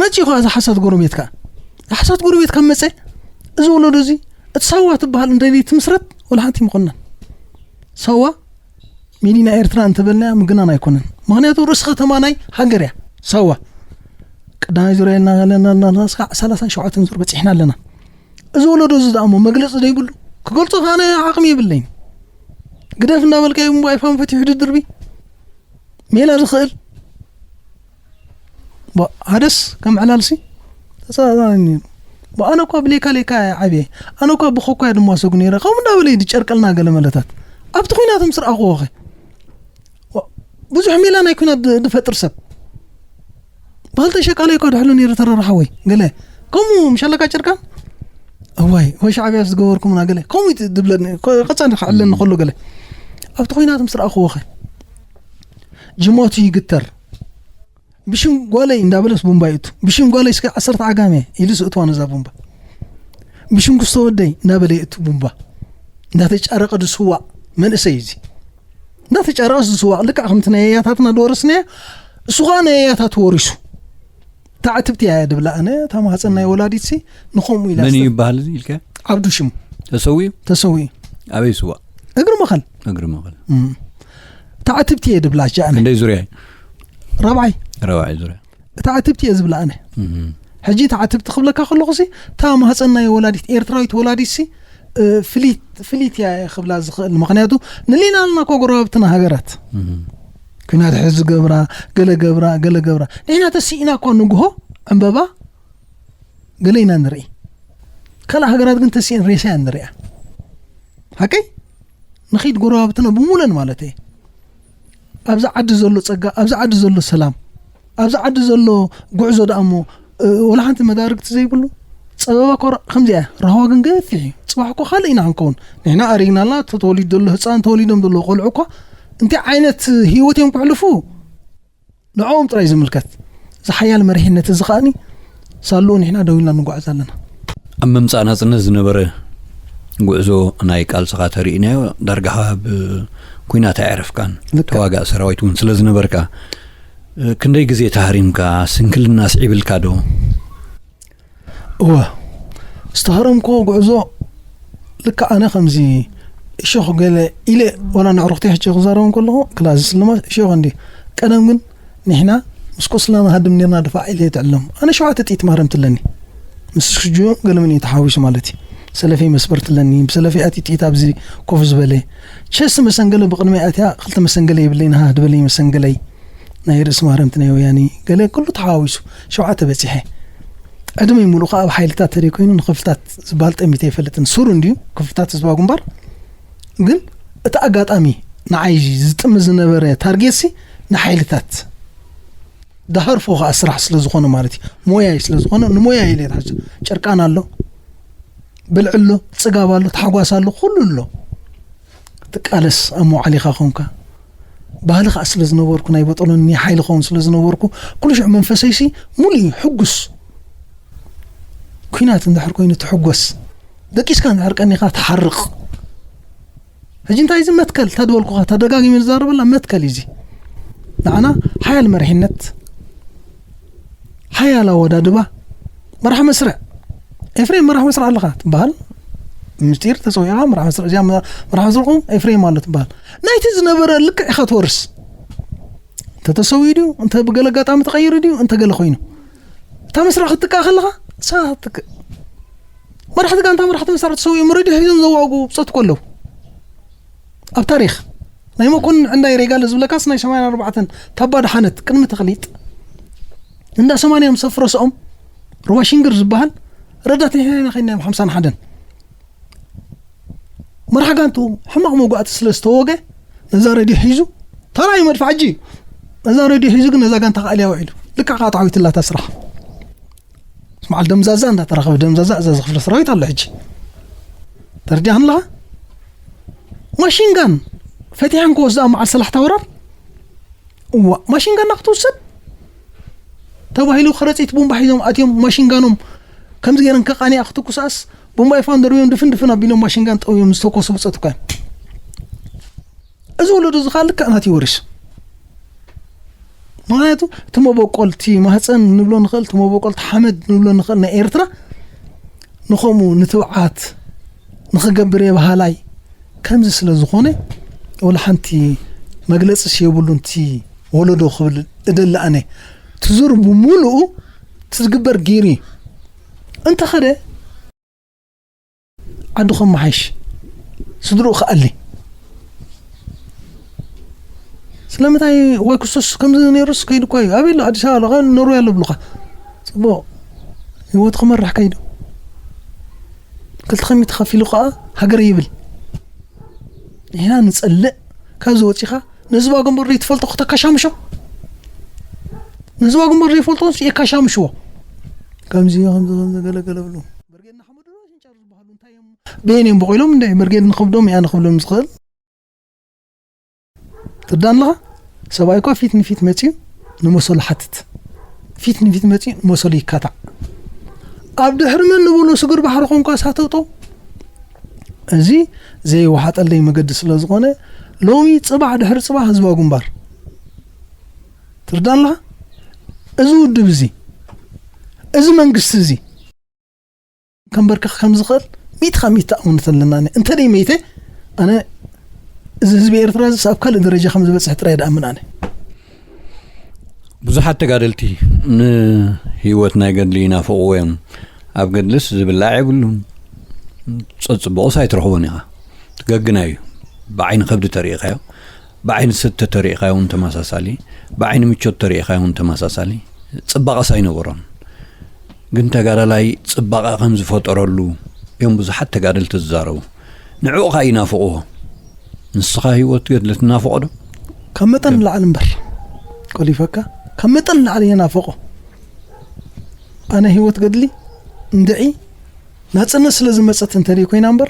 መፂኡ ከዓ እዚ ሓሳት ጎረቤትካ ሓሳት ጎረቤትካ መፀ እዚ ወለዶ እዚ እቲ ሳዋ ትበሃል እንደልይ ትምስረት ወላ ሓንቲ ኣይምኾንናን። ሳዋ መዲና ኤርትራ እንተበልናያ ምግናን ኣይኮነን። ምኽንያቱ ርእሲ ከተማ ናይ ሃገር እያ ሳዋ። ቀዳማይ ዙርያ ኢልና ኣለና ኣለና እስካዕ ሰላሳን ሸውዓተን ዙር በጺሕና ኣለና። እዚ ወለዶ እዚ ደኣ እሞ መግለጺ ዘይብሉ ክገልጾ ከኣ ናይ ዓቕሚ የብለይን። ግደፍ እንዳበልካ እዩ እምባ ይፋን ፈቲሑ ድድርቢ ሜላ ዝኽእል። ባ- ሓደስ ከም ዕላልሲ ተጻራኒ። ባ- ኣነ እኳ ብሌካ ሌካ እየ ዓብየ። ኣነ እኳ ብኾኳ እየ ድማ ሰጉ ነይረ ከምኡ እንዳበለ እዩ ድጨርቀልና ገለ መለታት ኣብቲ ኩናት ምስ ረኣኽዎ ኸ ዋ- ብዙሕ ሜላ ናይ ኩናት ድ- ድፈጥር ሰብ ባህልተ ሸቃላይ እኳ ድሕሉ ነይረ ተረራሓወይ ገለ ከምኡ ምሻለካ ጨርቃን እዋይ ወይ ሻዕብያ ዝገበርኩምና ገለ ከምኡ እዩ ድብለኒ። ከ- ቀጻሊ ክዕለኒ ከሎ ገለ ኣብቲ ኩናት ምስ ረኣኽዎ ኸ ጅማቱ ይግተር። ብሽም ጓለይ እንዳበለስ ቡምባ ይእቱ። ብሽም ጓለይ እስከ ዓሰርተ ዓጋመ ኢሉ ስእትዋ ነዛ ቡምባ። ብሽም ክስቶ ወደይ እንዳበለ ይእቱ ቡምባ። እንዳተጫረቀ ዝስዋዕ መንእሰይ እዚ። እንዳተጫረቀ ዝስዋዕ ልክዕ ከምቲ ናይ ኣያታትና ዝወረስናዮ እሱ ከዓ ናይ ኣያታቱ ወሪሱ። እታ ዕትብቲ እያ ድብላ ኣነ እታ ማህፀን ናይ ወላዲትሲ ንኸምኡ ኢላ መን እዩ ዝተ- ይበሃል እዚ ኢልካ? ዓብዱ ሽሙ ተሰዊኡ? ተሰዊኡ። ኣበይ ስዋዕ? እግሪ መኸል። እግሪ መኸል። እም። እታ ዕትብቲ እየ ድብላ ጃ ኣነ። ክንደይ ዙርያ እዩ? ራብዓይ። ራብዓይ ዙርያ። እታ ዕትብቲ እየ ዝብላ ኣነ። እም። ሕጂ እታ ዕትብቲ ክብለካ ከለኹ ሲ እታ ማህፀን ናይ ወላዲት ኤርትራዊት ወላዲት ሲ እ፣ ፍሊት ፍሊት እያ ክብላ ዝኽእል ምክንያቱ ንሊና ኣለና እኮ ጎረባብትና ሃገራት እም። ኩናት ሕዚ ገብራ ገለ ገብራ ገለ ገብራ ንሕና ተስኢና እኮ ንግሆ ዕምበባ ገለ ኢና ንርኢ ካልእ ሃገራት ግን ተስኢን ሬሳ እያ ንሪኣ ሓቀይ ንኺድ ጎረባብትና ብሙለን ማለት እየ ኣብዚ ዓዲ ዘሎ ጸጋ ኣብዚ ዓዲ ዘሎ ሰላም ኣብዚ ዓዲ ዘሎ ጉዕዞ ደኣ እሞ እ፣ ወላ ሓንቲ መዳርግቲ ዘይብሉ ጸበባ ኮራ ከምዚኣ ራህዋ ግን ገፊሕ እዩ ጽባሕ እኮ ካልእ ኢና ክንከውን ንሕና ኣሪግናልና ተተወሊዱ ዘሎ ህፃን ተወሊዶም ዘለዉ ቆልዑ እኳ እንታይ ዓይነት ህይወት እዮም ክሕልፉ ንዕኦም ጥራይ ዝምልከት እዚ ሓያል መሪሕነት እዚ ከኣኒ ሳልኡ ንሕና ደው ኢልና ንጓዓዝ ኣለና ኣብ ምምፃእ ናፅነት ዝነበረ ጉዕዞ ናይ ቃልስኻ ተርእናዮ ዳርጋ ካብ ኩናት ኣዕረፍካን ልክዕ። ተዋጋእ ሰራዊት እውን ስለ ዝነበርካ ክንደይ ግዜ ተሃሪምካ ስንክልና ስዒብልካ ዶ እወ ዝተሃረምክዎ ጉዕዞ ልክዕ ኣነ ከምዚ እሾኽ ገለ ኢለ ዋላ ንዕሩኽተይ ሕጂ ክዛረቦም ከለኹ ክላ ዝስልማ እሾኽ እንዲ ቀደም ግን ንሕና ምስ ቁስልና ንሃድም ኔርና ድፋዕ ኢለ እየ ትዕለም ኣነ ሸውዓተ ጥይት ማረምቲ ኣለኒ ምስ ሽጁ ገለምን እዩ ተሓዊሱ ማለት እዩ ሰለፈይ መስበርቲ ኣለኒ ብሰለፈይ ኣቲ ጥይት ኣብዚ ኮፍ ዝበለ ቸስ መሰንገለ ብቕድመይ ኣትያ ክልተ መሰንገለ የብለይ ንሃ ድበለይ መሰንገለይ ናይ ርእሲ ማረምቲ ናይ ወያኒ ገለ ኩሉ ተሓዋዊሱ ሸውዓተ በጺሐ ዕድመይ ሙሉእ ከዓ ኣብ ሓይልታት ተደይ ኮይኑ ንክፍልታት ዝበሃል ጠሚተ ይፈልጥን ሱሩ እንድዩ ክፍልታት ህዝባዊ ግንባር ግን እቲ ኣጋጣሚ ንዓይ ዝጥምት ዝነበረ ታርጌትሲ ንሓይልታት ድሃርፎ ከዓ ስራሕ ስለ ዝኾነ ማለት እዩ ሞያይ ስለ ዝኾነ ንሞያይ ኢለ ይትሓዝ ጨርቃን ኣሎ ብልዒ ኣሎ ፅጋብ ኣሎ ታሕጓስ ኣሎ ኩሉ ኣሎ ትቃለስ ኣብ መውዓሊኻ ኮንካ ባህሊ ከዓ ስለ ዝነበርኩ ናይ በጠሎኒ ሓይሊ ኸውን ስለ ዝነበርኩ ኩሉ ሽዑ መንፈሰይሲ ሙሉ እዩ ሕጉስ ኩናት እንድሕር ኮይኑ ትሕጎስ ደቂስካ እንድሕር ቀኒኻ ትሓርቕ ሕጂ እንታይ እዚ መትከል እታ ዝበልኩኻ ተደጋጊመ ዝዛረበላ መትከል እዩ እዚ ንዓና ሓያል መሪሕነት ሓያል ኣወዳድባ መራሕ መስርዕ ኤፍሬም መራሕ መስርዕ ኣለኻ ትበሃል ምስጢር ተፀዊዕኻ መራሕ መስርዕ እዚኣ መራሕ መስርዕኹም ኤፍሬም ኣሎ ትበሃል ናይቲ ዝነበረ ልክዕ ኢኻ ትወርስ እንተ ተሰዊኡ ድዩ እንተ ብገለ ኣጋጣሚ ተቐይሩ ድዩ እንተ ገለ ኮይኑ እታ መስርዕ ክትጥቃ ከለኻ ንሳ ትክ መራሕቲ ጋንታ መራሕቲ መስርዕ ተሰዊኦም ረድዮ ሒዞም ዘዋጉ ብፀትኮ ኣለዉ ኣብ ታሪክ ናይ መኮንን ዕንዳይ ሬጋለ ዝብለካስ ናይ ሰማንያ ኣርባዕተን ታባ ደሓነት ቅድሚ ተኽሊጥ እንዳ ሰማንያ ምስ ኣፍረስኦም ሩባ ሽንግር ዝበሃል ረዳት ንሕና ኢና ከይድና እዮም ሓምሳን ሓደን መራሕ ጋንቱ ሕማቕ መጓእቲ ስለ ዝተወገ ነዛ ረድዮ ሒዙ ተራይ መድፋዕ ሕጂ ነዛ ረድዮ ሒዙ ግን ነዛ ጋንታ ክኣልያ ውዒሉ ልክዕ ከዓ ተዓዊትላታ ስራሕ በዓል ደምዛዛ እንዳተራኸበ ደምዛዛ ኣዛዚ ክፍለ ሰራዊት ኣሎ ሕጂ ተረዲኣን ኣለኻ ማሽንጋን ፈቲሐን ክወስዳ መዓል ሰላሕታ ወራር እዋ ማሽንጋና ክትውሰድ ተባሂሉ ከረፂት ቡምባ ሒዞም ኣትዮም ማሽንጋኖም ከምዚ ገይረን ከቃኒያ ክትኩሳስ ቡምባ ይፋን ደርብዮም ድፍን ድፍን ኣቢሎም ማሽንጋን ጠውዮም ዝተኮሱ ብፀት እኳ እዚ ወለዶ እዚ ከዓ ልክዕ ናት ይወርስ ምክንያቱ እቲ መበቆል እቲ ማህፀን ንብሎ ንኽእል እቲ መበቆል እቲ ሓመድ ንብሎ ንኽእል ናይ ኤርትራ ንኸምኡ ንትብዓት ንኽገብር እየ በሃላይ። ከምዚ ስለ ዝኾነ፣ ወላ ሓንቲ መግለጺስ የብሉን እቲ ወለዶ ክብል እደሊ ኣነ። እቲ ዙር ብምሉኡ እቲ ዝግበር ገይሩ እዩ። እንተኸደ ዓዱ ከመሓይሽ፣ ስድርኡ ክኣሊ። ስለምንታይ? ዋይ ክሱስ ከምዚ ነይሩስ ከይዱ እኮ እዩ። ኣበይ ኣሎ? ኣዲስ ኣበባ ኣሎ። ኖርዌይ ኣሎ ብሉኻ። ጽቡቕ ህይወት ክመርሕ ከይዱ። ክልተ ከሚት ተኸፊሉ ከኣ ሃገር ይብል። ንሕና ንጸልእ። ካብዚ ወጺኻ ነዚ ባጉንበሩ ዘይትፈልጦ ከተካሻምሾ። ነዚ ባጉንበሩ ዘይፈልጦ የካሻምሽዎ። ከምዚ፣ ከምዚ፣ ከምዚ ገለ ገለ ብሉ። ብርጌድ ንሓመዱ ዶ ሽንጫር ዝበሃሉ እንታይ እዮም? በየን እዮም በቂሎም? እንደ ብርጌድ ንኸብዶም እያ ንኽብሎም ዝኽእል። ትርዳእ ኣለኻ? ሰብኣይ እኳ ፊት ንፊት መጺኡ ንመሰሉ ሓትት። ፊት ንፊት መጺኡ ንመሰሉ ይካታዕ። ኣብ ድሕሪ መን ንብሉ ስግር ባሕሪ ኮንኳ ሳተውጠው። እዚ ዘይወሓጠለይ መገዲ ስለ ዝኾነ፣ ሎሚ ጽባሕ ድሕሪ ጽባሕ ህዝባዊ ግንባር። ትርዳእ ኣለኻ? እዚ ውድብ እዚ፣ እዚ መንግስቲ እዚ፣ ከንበርክኽ ከም ዝኽእል ሚእቲ ካብ ሚእቲ እምነት ኣለና። ኣነ እንተ ደይ መይተ፣ ኣነ እዚ ህዝቢ ኤርትራ እዚ ኣብ ካልእ ደረጃ ከም ዝበጽሕ ጥራይ ድኣምን ኣነ። ብዙሓት ተጋደልቲ ንህይወት ናይ ገድሊ ይናፍቕዎ እዮም። ኣብ ገድልስ ዝብላዕ የብሉን። ጸጽቡቑስ ኣይትረኽቦን ኢኻ። ትገግና እዩ። ብዓይኒ ከብዲ ተሪኢኻዮ፣ ብዓይኒ ስተ ተሪኢኻዮ እውን ተመሳሳሊ፣ ብዓይኒ ምቾት ተሪኢኻዮ እውን ተመሳሳሊ። ጽባቐስ ኣይነበሮን። ግን ተጋዳላይ ጽባቐ ከም ዝፈጠረሉ እዮም ብዙሓት ተጋደልቲ ዝዛረቡ። ንዕኡ ኸኣ ይናፍቕዎ። ንስኻ ህይወት ገድሊ ትናፍቖ ዶ? ካብ መጠን ንላዕሊ እምበር፣ ቆሊፈካ፣ ካብ መጠን ንላዕሊ የናፍቖ። ኣነ ህይወት ገድሊ እንድዒ ናጽነት ስለ ዝመጸት እንተ ደይ ኮይና እምበር፣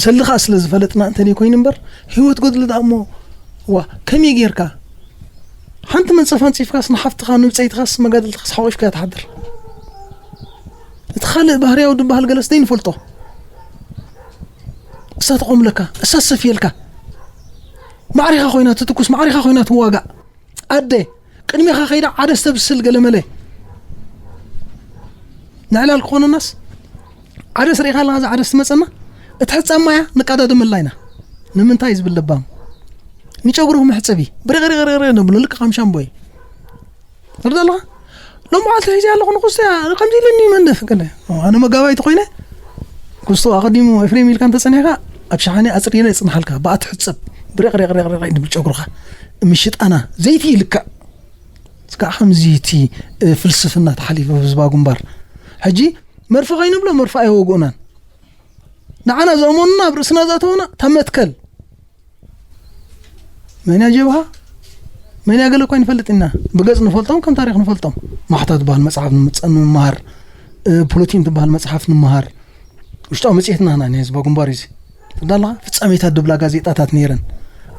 ሰልኻ ስለ ዝፈለጥና እንተ ደይ ኮይኑ እምበር፣ ህይወት ገድሊ ደኣ እሞ፣ ዋ፣ ከመይ ጌርካ ሓንቲ መንጸፍ ኣንጺፍካስ ንሓፍትኻ፣ ንብጸይትኻስ፣ መጋድልትኻስ ሓቑፍካያ ትሓድር? እቲ ካልእ ባህርያዊ ዝበሃል ገለስ ዘይንፈልጦ። እሳ ትቆምለካ፣ እሳ ትሰፍየልካ። ማዕሪኻ ኮይና ትትኩስ፣ ማዕሪኻ ኮይና ትዋጋእ። ኣደ፣ ቅድሜኻ ከይዳ ዓደስ ተብስል ገለመለ። ንዕላል ክኾነናስ፣ ዓደስ ርኢኻ ኣለኻ፣ እዛ ዓደስ ትመጸና፣ እትሕጸብ ማያ ንቀዳደመላ ኢና። ንምንታይ ዝብል ለባም። ንጨጉርኹም መሕጸቢ፣ ብርቕርቕርቕርቕ ነብሎ፣ ልክዕ ከም ሻምቦይ። ትርዳእ ኣለኻ? ሎም መዓልቲ ሒዘ ኣለኹ ንኩስቶ እያ፣ ከምዚ ኢለኒ መንደፍ ገለ። ኣነ መጋባይቲ ኮይነ፣ ኩስቶ ኣቐዲሙ ኤፍሬም ኢልካ እንተጸኒሕካ፣ ኣብ ሸሓነ ኣጽሪረ የጽንሓልካ። ብኣ ትሕጸብ፣ ብርቕርቕርቕርቕ ይብል ጨጉርኻ። ምሽጣና፣ ዘይቲ ይልካዕ። እስካዕ ከምዚ እቲ፣ እ፣ ፍልስፍና ተሓሊፉ ህዝባዊ ግንባር። ሕጂ መርፈ ከይንብሎ፣ መርፈ ኣይወግኡናን። ንዓና ዘእመኑና፣ ኣብ ርእስና ዘእተዉና፣ እታ መትከል። መን እያ ጀብሃ? መን እያ ገለ እኳ ኣይንፈልጥን ኢና። ብገጽ ንፈልጦም፣ ከም ታሪኽ ንፈልጦም። ማሕታ ትበሃል መጽሓፍ ንምጸ-፣ ንምሃር፣ እ፣ ፖለቲን ትበሃል መጽሓፍ ንምሃር። ውሽጣዊ መጽሔትና ኢና ናይ ህዝባዊ ግንባር እዩ እዚ። ትርዳእ ኣለኻ? ፍጻሜታት ድብላ ጋዜጣታት ነይረን።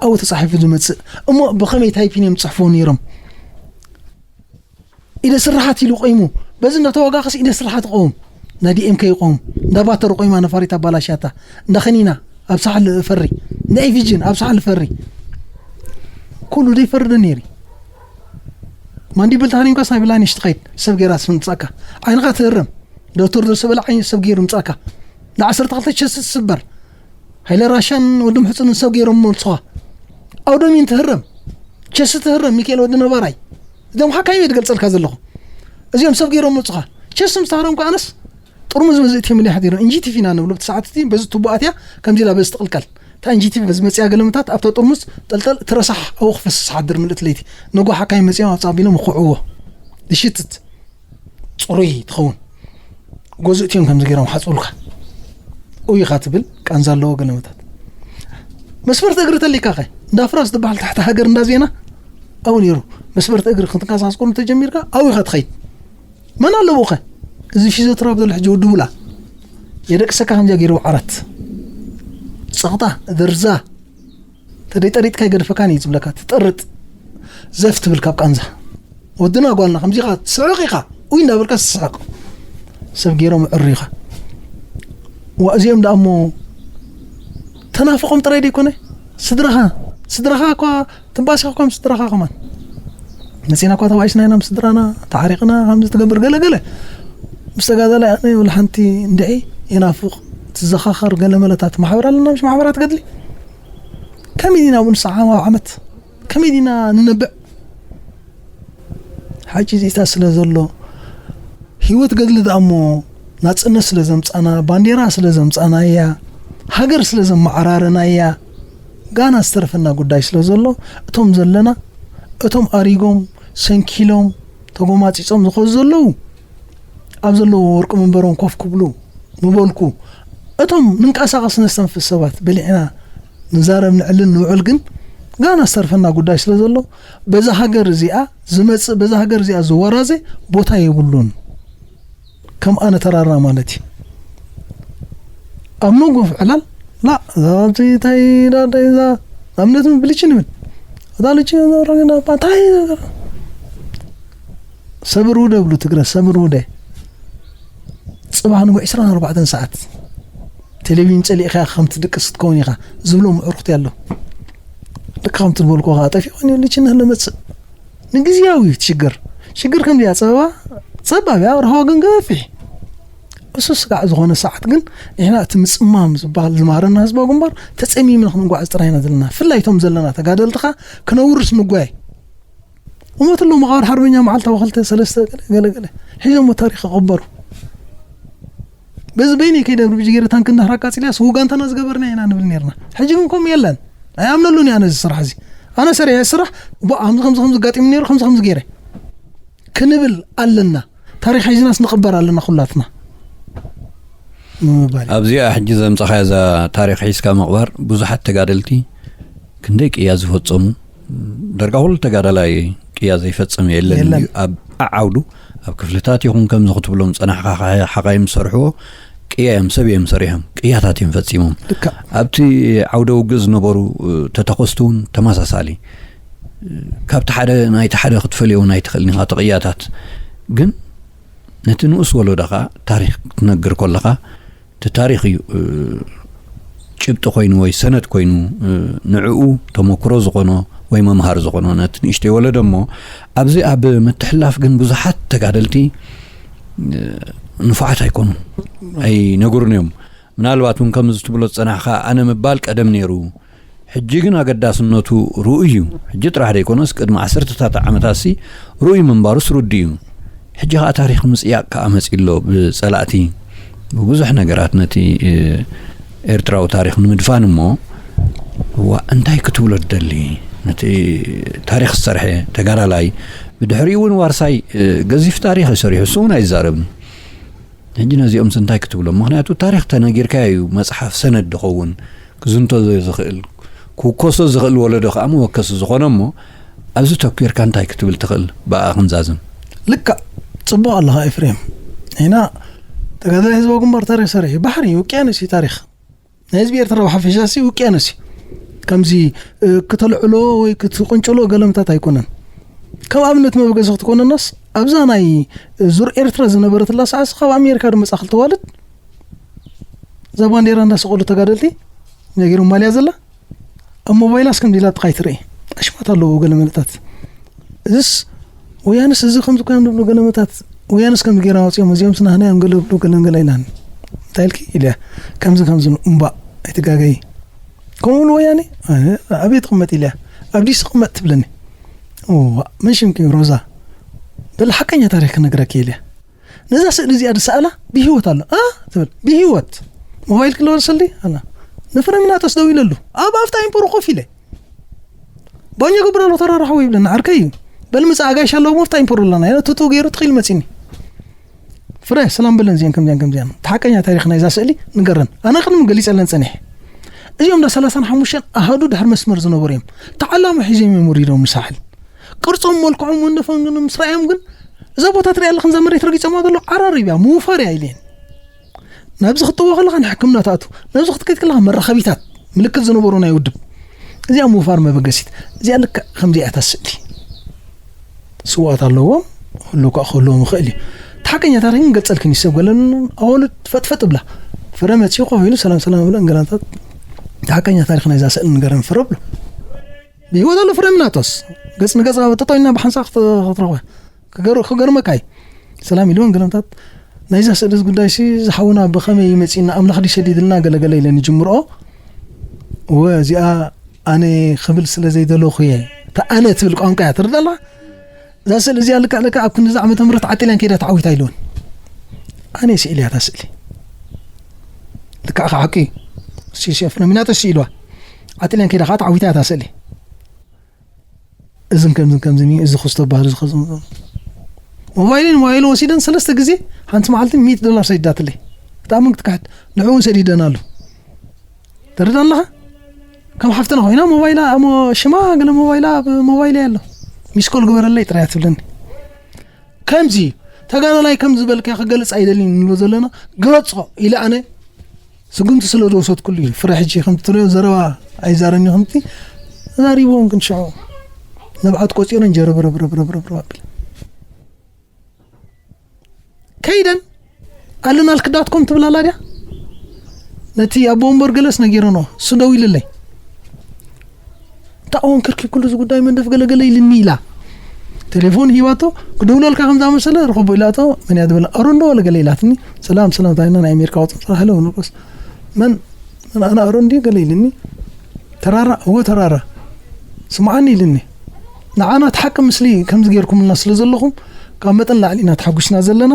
ኣብኡ ተጻሒፉ ዝመጽእ። እሞ ብኸመይ ታይፒን እዮም ዝጽሕፍዎ ነይሮም? ኢደ ስርሓት ኢሉ ቆይሙ። በዚ እናተዋጋእካስ ኢደ ስርሓት ይቆም። እንዳ ዲ ኤም ከ ይቆም። እንዳ ባተር ቆይማ ነፋሪት ኣባላሽያታ። እንዳ ኸኒና ኣብ ሳሕል ፈሪ። እንዳ ኤፊጅን ኣብ ሳሕል ፈሪ። ኩሉ ደይ ፈርድ ነይሪ። ማንዲብል ተሃሪምካስ ናይ ብላይነሽ ትኸይድ። ሰብ ጌራ ትምጻእካ። ዓይንኻ ትህረም። ዶክተር ደርሰ በለ ዓይኒ ሰብ ገይሩ ምጻእካ። ንዓሰርተ ክልተ ቸስት ትስበር። ሃይለ ራሻን ወዲ ምሕጹንን ሰብ ገይሮም መልጹኻ። ኣውደሚን ትህረም። ቸስት ትህረም። ሚካኤል ወዲ ነባራይ። እዚኦም ሓካይም እየ ዝገልጸልካ ዘለኹ። እዚኦም ሰብ ገይሮም መልጹኻ። ቸስት ምስ ተሃረምኩ ኣነስ ጥርሙዝ በዚ እትዮም ኢለ ሓዲሮም። ኢንጂቲቭ ኢና ንብሎ። ብቲ ሰዓት እቲ በዚ ቱቦ ኣትያ ከምዚ ኢላ በዚ ትቕልቀል። እታ ኢንጂቲቭ በዚ መጽያ ገለምታት ኣብታ ጥርሙዝ ጠልጠል ትረሳሕ ኣብኡ ክፈስስ ሓድር ምልእቲ ለይቲ። ነጎ ሓካይም መጽዮም ኣብጻ ኣቢሎም ይኹዕዎ። ዝሽትት ጽሩይ ትኸውን። ጎዝእቲ እዮም ከምዚ ገይሮም ሓጽቡልካ። ኡይ ኢኻ ትብል፣ ቃንዛ ኣለዎ ገለመታት። መስፈርቲ እግሪ ተሊካኸ፣ እንዳ ፍራስ ዝበሃል ታሕቲ ሃገር እንዳ ዜና፣ ኣብኡ ነይሩ። መስፈርቲ እግሪ ክትንቀሳቀስ ከሎ ተጀሚርካ፣ ኣብኡ ኢኻ ትኸይድ። መን ኣለዎ ኸ? እዚ ፊዚዮቴራፒ ዘሎ ሕጂ ወዲ ቡላ። የደቅሰካ ከምዚኣ ገይሩ ዓራት። ጸቕጣ፣ ደርዛ። ተደይ ጠሪጥካ ይገድፈካን እዩ ዝብለካ። ትጠርጥ። ዘፍ ትብል ካብ ቃንዛ። ወድና ጓልና ከምዚ ኢኻ ትስሕቕ ኢኻ። ኡይ እንዳበልካ ትስሕቕ። ሰብ ገይሮም ዕሩ ኢኻ። ዋ፣ እዚኦም ደኣ እሞ ተናፍቖም ጥራይ ደይኮነ? ስድራኻ፣ ስድራኻ እኳ ትባሲኻ እኳ ምስ ስድራኻ ከማን። መጺና እኳ ተባኢስና ኢና ምስ ስድራና፣ ተዓሪቕና፣ ከምዚ ትገብር ገለ ገለ። ምስ ተጋዳላይ ኣነ ወላ ሓንቲ እንድዒ የናፍቕ ትዘኻኸር ገለ መለታት ማሕበር ኣለና። ምሽ ማሕበራት ገድሊ ከመይ ዲና ብንስዓ ዓመት ከመይ ዲና ንነብዕ? ሓቂ ዚታ ስለ ዘሎ ህይወት ገድሊ ደኣ እሞ ናጽነት ስለ ዘምጻና፣ ባንዴራ ስለ ዘምጻና እያ፣ ሃገር ስለ ዘመዓራረና እያ። ጋና ዝተረፈና ጉዳይ ስለ ዘሎ እቶም ዘለና እቶም ኣሪጎም ሰንኪሎም ተጎማጺጾም ዝኾኑ ዘለዉ ኣብ ዘለዎ ወርቂ መንበሮም ኮፍ ክብሉ ምበልኩ። እቶም ንንቀሳቐስ ነስተንፍስ ሰባት በሊዕና ንዛረብ ንዕልን ንውዕል ግን ጋና ዝተርፈና ጉዳይ ስለ ዘሎ በዛ ሃገር እዚኣ ዝመጽእ በዛ ሃገር እዚኣ ዝወራዘ ቦታ የብሉን። ከም ኣነ ተራራ ማለት እዩ። ኣብ መጎፍ ዕላል ላ ዛብቲ ታይ ዳዳይ ዛ ኣብነት ብልጭ ንብል እታ ልጭ ዘረግና ባታይ ሰብር ውደ ብሉ ትግረ ሰብር ውደ ጽባሕ ንጉ ዕስራን ኣርባዕተን ሰዓት ቴሌቪዥን ጸሊእኻ ከም ትድቅስ ክትከውን ኢኻ ዝብሎ ምዕርኩት ኣሎ። ልክ ከም ትበልኮ ኸዓ ጠፊቑ ኮይኑ ልጅነት ለመጽእ ንግዜያዊ ሽግር ሽግር ከም ዚኣ ጸበባ ጸባብ እያ ረሃዋ ግን ገፊሕ እሱ ስጋዕ ዝኾነ ሰዓት ግን ንሕና እቲ ምጽማም ዝበሃል ዝማረና ህዝባዊ ግንባር ተጸሚምና ክንጓዓዝ ጥራይና ዘለና ፍላይ እቶም ዘለና ተጋደልትኻ ክነውርስ ንጓይ እሞት ኣለዉ መቓብር ሓርበኛ መዓልታዊ ክልተ ሰለስተ ገለ ገለ ገለ ሒዞሞ ታሪኽ ይቕበሩ። በዚ በይነይ ከይደ ብርብጅ ገይረ ታንክ እንዳሕራ ኣቃጺልያ ስውጋንታና ዝገበርና ኢና ንብል ነርና። ሕጂ ግን ከምኡ የለን። ኣይኣምነሉን እየ ኣነ እዚ ስራሕ እዚ። ኣነ ሰሪሐ ስራሕ ቦ ከምዚ ከምዚ ከምዚ ኣጋጢሙ ነይሩ ከምዚ ከምዚ ገይረ ክንብል ኣለና። ታሪኽ ሒዝናስ ንቕበር ኣለና ኩላትና። ንምባል እዩ። ኣብዚኣ ሕጂ ዘምጻኻያ እዛ ታሪኽ ሒዝካ ምቕባር ብዙሓት ተጋደልቲ ክንደይ ቅያ ዝፈጸሙ ደርጋ ኩሉ ተጋዳላይ ቅያ ዘይፈጸመ የለን የለን። እዩ። ኣብ ዓውዱ ኣብ ክፍልታት ይኹን ከምዚ ክትብሎም ጸናሕካ ሓ- ሓኻይም ዝሰርሕዎ ቅያ እዮም ሰብ እዮም ሰሪሖም ቅያታት እዮም ፈጺሞም። ልክዕ። ኣብቲ ዓውደ ውግእ ዝነበሩ እ፣ ተተኮስቲ እውን ተመሳሳሊ እ፣ ካብቲ ሓደ ናይቲ ሓደ ክትፈልዮ እውን ኣይትኽእልን ኢኻ እቲ ቅያታት ግን ነቲ ንኡስ ወለዶ ከዓ ታሪኽ ክትነግር ከለኻ እቲ ታሪኽ እዩ እ፣ ጭብጢ ኮይኑ ወይ ሰነድ ኮይኑ እ፣ ንዕኡ ተመክሮ ዝኾኖ ወይ መምሃር ዝኾኖ ነቲ ንእሽተይ ወለዶ እሞ ኣብዚ ኣብ ምትሕልላፍ ግን ብዙሓት ተጋደልቲ እ፣ ንፉዓት ኣይኮኑን ኣይነግሩን እዮም ምናልባት እውን ከምዚ ትብሎ ዝፀናሕካ ኣነ ምባል ቀደም ነይሩ ሕጂ ግን ኣገዳስነቱ ርኡይ እዩ ሕጂ ጥራሕ ዘይኮነስ ቅድሚ ዓሰርተታት ዓመታት ሲ ርኡይ ምንባሩስ ርዱእ እዩ ሕጂ ከዓ ታሪኽ ምፅያቕ ከዓ መፂ ኣሎ ብፀላእቲ ብብዙሕ ነገራት ነቲ እ፣ ኤርትራዊ ታሪኽ ንምድፋን እሞ ዋ እንታይ ክትብሎ ትደሊ ነቲ ታሪኽ ዝሰርሐ ተጋዳላይ ብድሕሪኡ እውን ዋርሳይ እ፣ ገዚፍ ታሪኽ እዩ ሰሪሑ እሱ እውን ኣይዛረብን ሕጂ ነዚኦምስ እንታይ ክትብሎም ምኽንያቱ ታሪኽ ተነጊርካዮ እዩ መፅሓፍ ሰነድ ዝኸውን ክዝንቶ ዝኽእል ክውከሶ ዝኽእል ወለዶ ከዓ መወከሲ ዝኾነ እሞ ኣብዚ ተኲርካ እንታይ ክትብል ትኽእል ብኣ ክንዛዝም ልክዕ ጽቡቕ ኣለኻ ኤፍሬም ኢና ተጋዳላይ ህዝባዊ ግንባር ታሪክ ሰሪሕ እዩ ባሕሪ እዩ ውቅያኖስ እዩ ታሪክ ናይ ህዝቢ ኤርትራ ብሓፈሻ ሲ ውቅያኖስ እዩ ከምዚ እ፣ ክተልዕሎ ወይ ክትቅንጭሎ ገለምታት ኣይኮነን ከም ኣብነት መበገሲ ክትኮነናስ ኣብዛ ናይ እ፣ ዙር ኤርትራ ዝነበረትላ ሰዓት ካብ ኣሜሪካ ድመጻ ክልተ ዋልድ እዛ ባንዴራ እንዳሰቀሉ ተጋደልቲ ነጊሮም ማልያ ዘላ ኣብ ሞባይላስ ከምዚ ኢላ ጥቃይ ትርኢ ኣሽማት ኣለዎ ገለ መለታት እዝስ ወያንስ እዚ ከምዚ ኮይኖም ዝብሉ ገለመታት ወያንስ ከምዚ ገይራ ወፂኦም እዚኦም ስናህና እዮም ገለ ብሉ ገለ ገለ ኢላን እንታይ ኢልኪ ኢልያ ከምዚ ከምዚ እምባእ ኣይትጋገይ ከምኡ እውን ወያኔ ኣበይ ትቕመጥ ኢልያ ኣብ ዲስ ትቕመጥ ትብለኒ እዋ መን ሽምኪ ሮዛ በል ሓቀኛ ታሪክ ክነግረኪ ኢልያ ነዛ ስእሊ እዚኣ ዝሰኣላ ብሂወት ኣሎ እ ትብል ብሂወት ሞባይል ክለወርሰልዲ ኣላ ንፍረሚናጦስ ደው ኢለሉ ኣብ ኣፍታ ኢምፖሮ ኮፍ ኢለ ባኛ ገብር ኣሎ ተራራሓ ወይ ይብለና ዓርከይ እዩ በል ምፃ ኣጋይሽ ኣለዎ መፍታ ኢምፖሮ ኣለና ያ ቱቱ ገይሩ ትኽኢል መፂኒ ፍረ ሰላም በለን እዚአን ከምዚያን ከምዚያን እቲ ሓቀኛ ታሪክ ናይዛ ስእሊ ንገረን ኣነ ቅድሚ ገሊፀለን ፀኒሐ እዚኦም ዳ ሰላሳን ሓሙሽተን ኣሃዱ ድሕር መስመር ዝነበሩ እዮም ተዓላሙ ሒዞም እዮም ወሪዶም ንሳሕል ቅርጾም መልክዖም ወንደፈን ግን ምስ ረኣዮም ግን እዛ ቦታ ትሪኣ ኣለኽን እዛ መሬት ረጊጾማ ዘሎ ዓራር እያ ምውፋር እያ ኢለን ናብዚ ክትጥዎ ከለኻ ንሕክምና ትኣቱ ናብዚ ክትከይድ ከለኻ መራኸቢታት ምልክት ዝነበሩ ናይ ውድብ እዚኣ ምውፋር መበገሲት እዚኣ ልክዕ ከምዚኣ እታ ስእሊ ስዋት ኣለዎም ክህሉ ከዓ ክህልዎም ይኽእል እዩ እቲ ሓቀኛ ታሪክ ግን ገልፀልክን እዩ ሰብ ገለን ኣወሉ ፈጥፈጥ ብላ ፍረ መፅኡ ኮፍ ኢሉ ሰላም ሰላም ብለን ገላታት እቲ ሓቀኛ ታሪክ ናይዛ ስእሊ ንገረን ፍረ ብሎ ብህይወት ኣሎ ፍረም ናቶስ ገጽ ንገጽ ኣብ ተጠይና ብሓንሳእ ክትረኽበ ክገርመካ እዩ ሰላም ኢልወን ገለምታት ናይዛ ስእሊ ጉዳይ ሲ ዝሓውና ብኸመይ ይመጺና ኣምላኽ ድዩ ሰዲድልና ገለገለ ኢለ ንጅምርኦ። እወ እዚኣ ኣነ ክብል ስለ ዘይደለኹ እየ። እታ ኣነ ትብል ቋንቋ እያ ትርዳላ። እዛ ስእሊ እዚኣ ልክዕ ልክዕ ኣብ ክንዲዚ ዓመተ ምህረት ዓጢላን ከይዳ ተዓዊታ ኢልወን። ኣነ ስእሊ እያ እታ ስእሊ። ልክዕ ከ ሓቂ ሲሲፍ ነሚናተ ስኢልዋ። ዓጢላን ከይዳ ከዓ ተዓዊታ እያ እታ ስእሊ። እዝን ከምዝን ከምዝን እዩ፣ እዚ ክስቶ ባህል እዚ ከዝን ሞባይልን ሞባይልን ወሲደን ሰለስተ ግዜ ሓንቲ መዓልቲ ሚእቲ ዶላር ሰዲዳትለይ። እታ ምን ክትካሕድ ንዕኡ እውን ሰዲደን ኣሉ። ትርዳ ኣለኻ? ከም ሓፍትና ኮይና ሞባይላ እሞ ሽማ ገለ ሞባይላ ኣብ ሞባይል ኣሎ። ሚስኮል ግበረለይ ጥራይ ትብለኒ። ከምዚ ተጋዳላይ ከም ዝበልካ ክገልጽ ኣይደልን ንብሎ ዘለና ግለጾ ኢለ ኣነ ስጉምቲ ስለ ዝወሰድኩሉ እዩ። ፍረ ሕጂ ከምቲ ትሪኦ ዘረባ ኣይዛረብን እዩ። ከምቲ ተዛሪቦም ክንሽዖ ንብዓት ቆጺረን ጀረብረብረብረብረብ ኣቢለን ከይደን ኣለና ልክዳትኩም ትብል ኣላ ድያ? ነቲ ኣቦ ወንበር ገለስ ነጊረኖ እሱ ደው ኢልለይ። እንታይ ኦን ክርኪብ ኩሉ እዚ ጉዳይ መንደፍ ገለገለ ኢልኒ ኢላ። ቴሌፎን ሂባቶ ክደውለልካ ከምዛ መሰለ ርኸቦ ኢላቶ። መን እያ ዝበለ ኣሮንዶ ወለ ገለ ኢላትኒ። ሰላም ሰላም ታይና ናይ ኣሜሪካ ወፅም ስራሕ ለው ንቆስ መን መን ኣና ኣሮን ድዩ ገለ ኢልኒ። ተራራ እወ ተራራ ስምዓኒ ኢልኒ። ንዓና እቲ ሓቂ ምስሊ ከምዚ ገይርኩምልና ስለ ዘለኹም ካብ መጠን ላዕሊ ኢና ተሓጒስና ዘለና።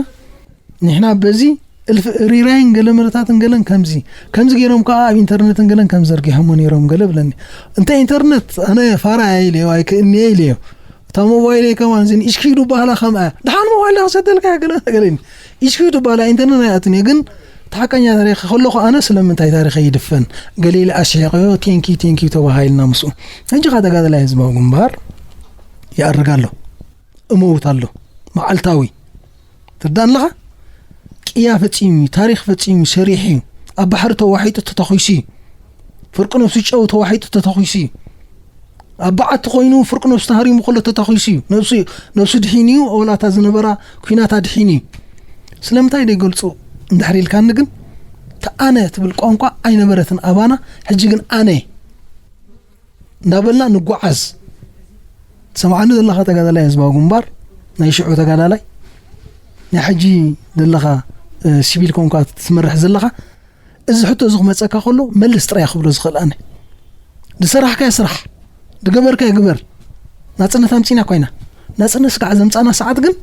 ንሕና በዚ እልፍ ሪራይን ገለ መለታትን ገለን ከምዚ ከምዚ ገይሮም ከዓ ኣብ ኢንተርነትን ገለን ከም ዘርጊሖሞ ነይሮም ገለ ብለኒ። እንተ ኢንተርነት ኣነ ፋራ እየ ኢለዮ ኣይክእልንየ ኢለዮ። እታ ሞባይለይ ከማን እዚ ንእሽኪዱ ባህላ ከምኣ ድሓን ሞባይል ክሰደልካ ገለ ገለኒ። እሽኪዱ ባህላ ኢንተርነት ኣይኣትን እየ ግን ተሓቀኛ ታሪኸ ከለኹ ኣነ ስለምንታይ ታሪኸ ይድፈን ገለ ኢለ ኣስሒቀዮ። ቴንኪ ቴንኪ ተባሃይልና ምስኡ ሕጂ ካ ተጋደላይ ህዝባዊ ግንባር ይኣርግ ኣሎ። እመውት ኣሎ መዓልታዊ ትርዳእ ኣለኻ። ቅያ ፈጺሙ እዩ፣ ታሪኽ ፈጺሙ እዩ፣ ሰሪሑ እዩ። ኣብ ባሕሪ ተዋሒጡ ተተኺሱ እዩ። ፍርቂ ነብሱ ጨው ተዋሒጡ ተተኺሱ እዩ። ኣብ በዓቲ ኮይኑ ፍርቂ ነብሱ ተሃሪሙ ከሎ ተተኺሱ እዩ። ነብሱ ነብሱ ድሒኑ እዩ፣ ወላታ ዝነበራ ኩናት ኣድሒኑ እዩ። ስለምንታይ ደይገልጹ እንድሕር ኢልካኒ ግን፣ እቲ ኣነ ትብል ቋንቋ ኣይነበረትን ኣባና፣ ሕጂ ግን ኣነ እንዳበልና ንጓዓዝ። ትሰምዓኒ ዘለኻ ተጋዳላይ ህዝባዊ ግንባር፣ ናይ ሽዑ ተጋዳላይ፣ ናይ ሕጂ ዘለኻ፣ እ፣ ሲቪል ኮንካ ትመርሕ ዘለኻ፣ እዚ ሕቶ እዚ ክመጸካ ከሎ መልስ ጥራይ ክብሎ ዝኽእል ኣነ። ዝሰራሕካዮ ስራሕ፣ ዝገበርካዮ ግበር። ናጽነት ኣምጺና ኮይና። ናጽነት ስጋዕ ዘምጻና ሰዓት ግን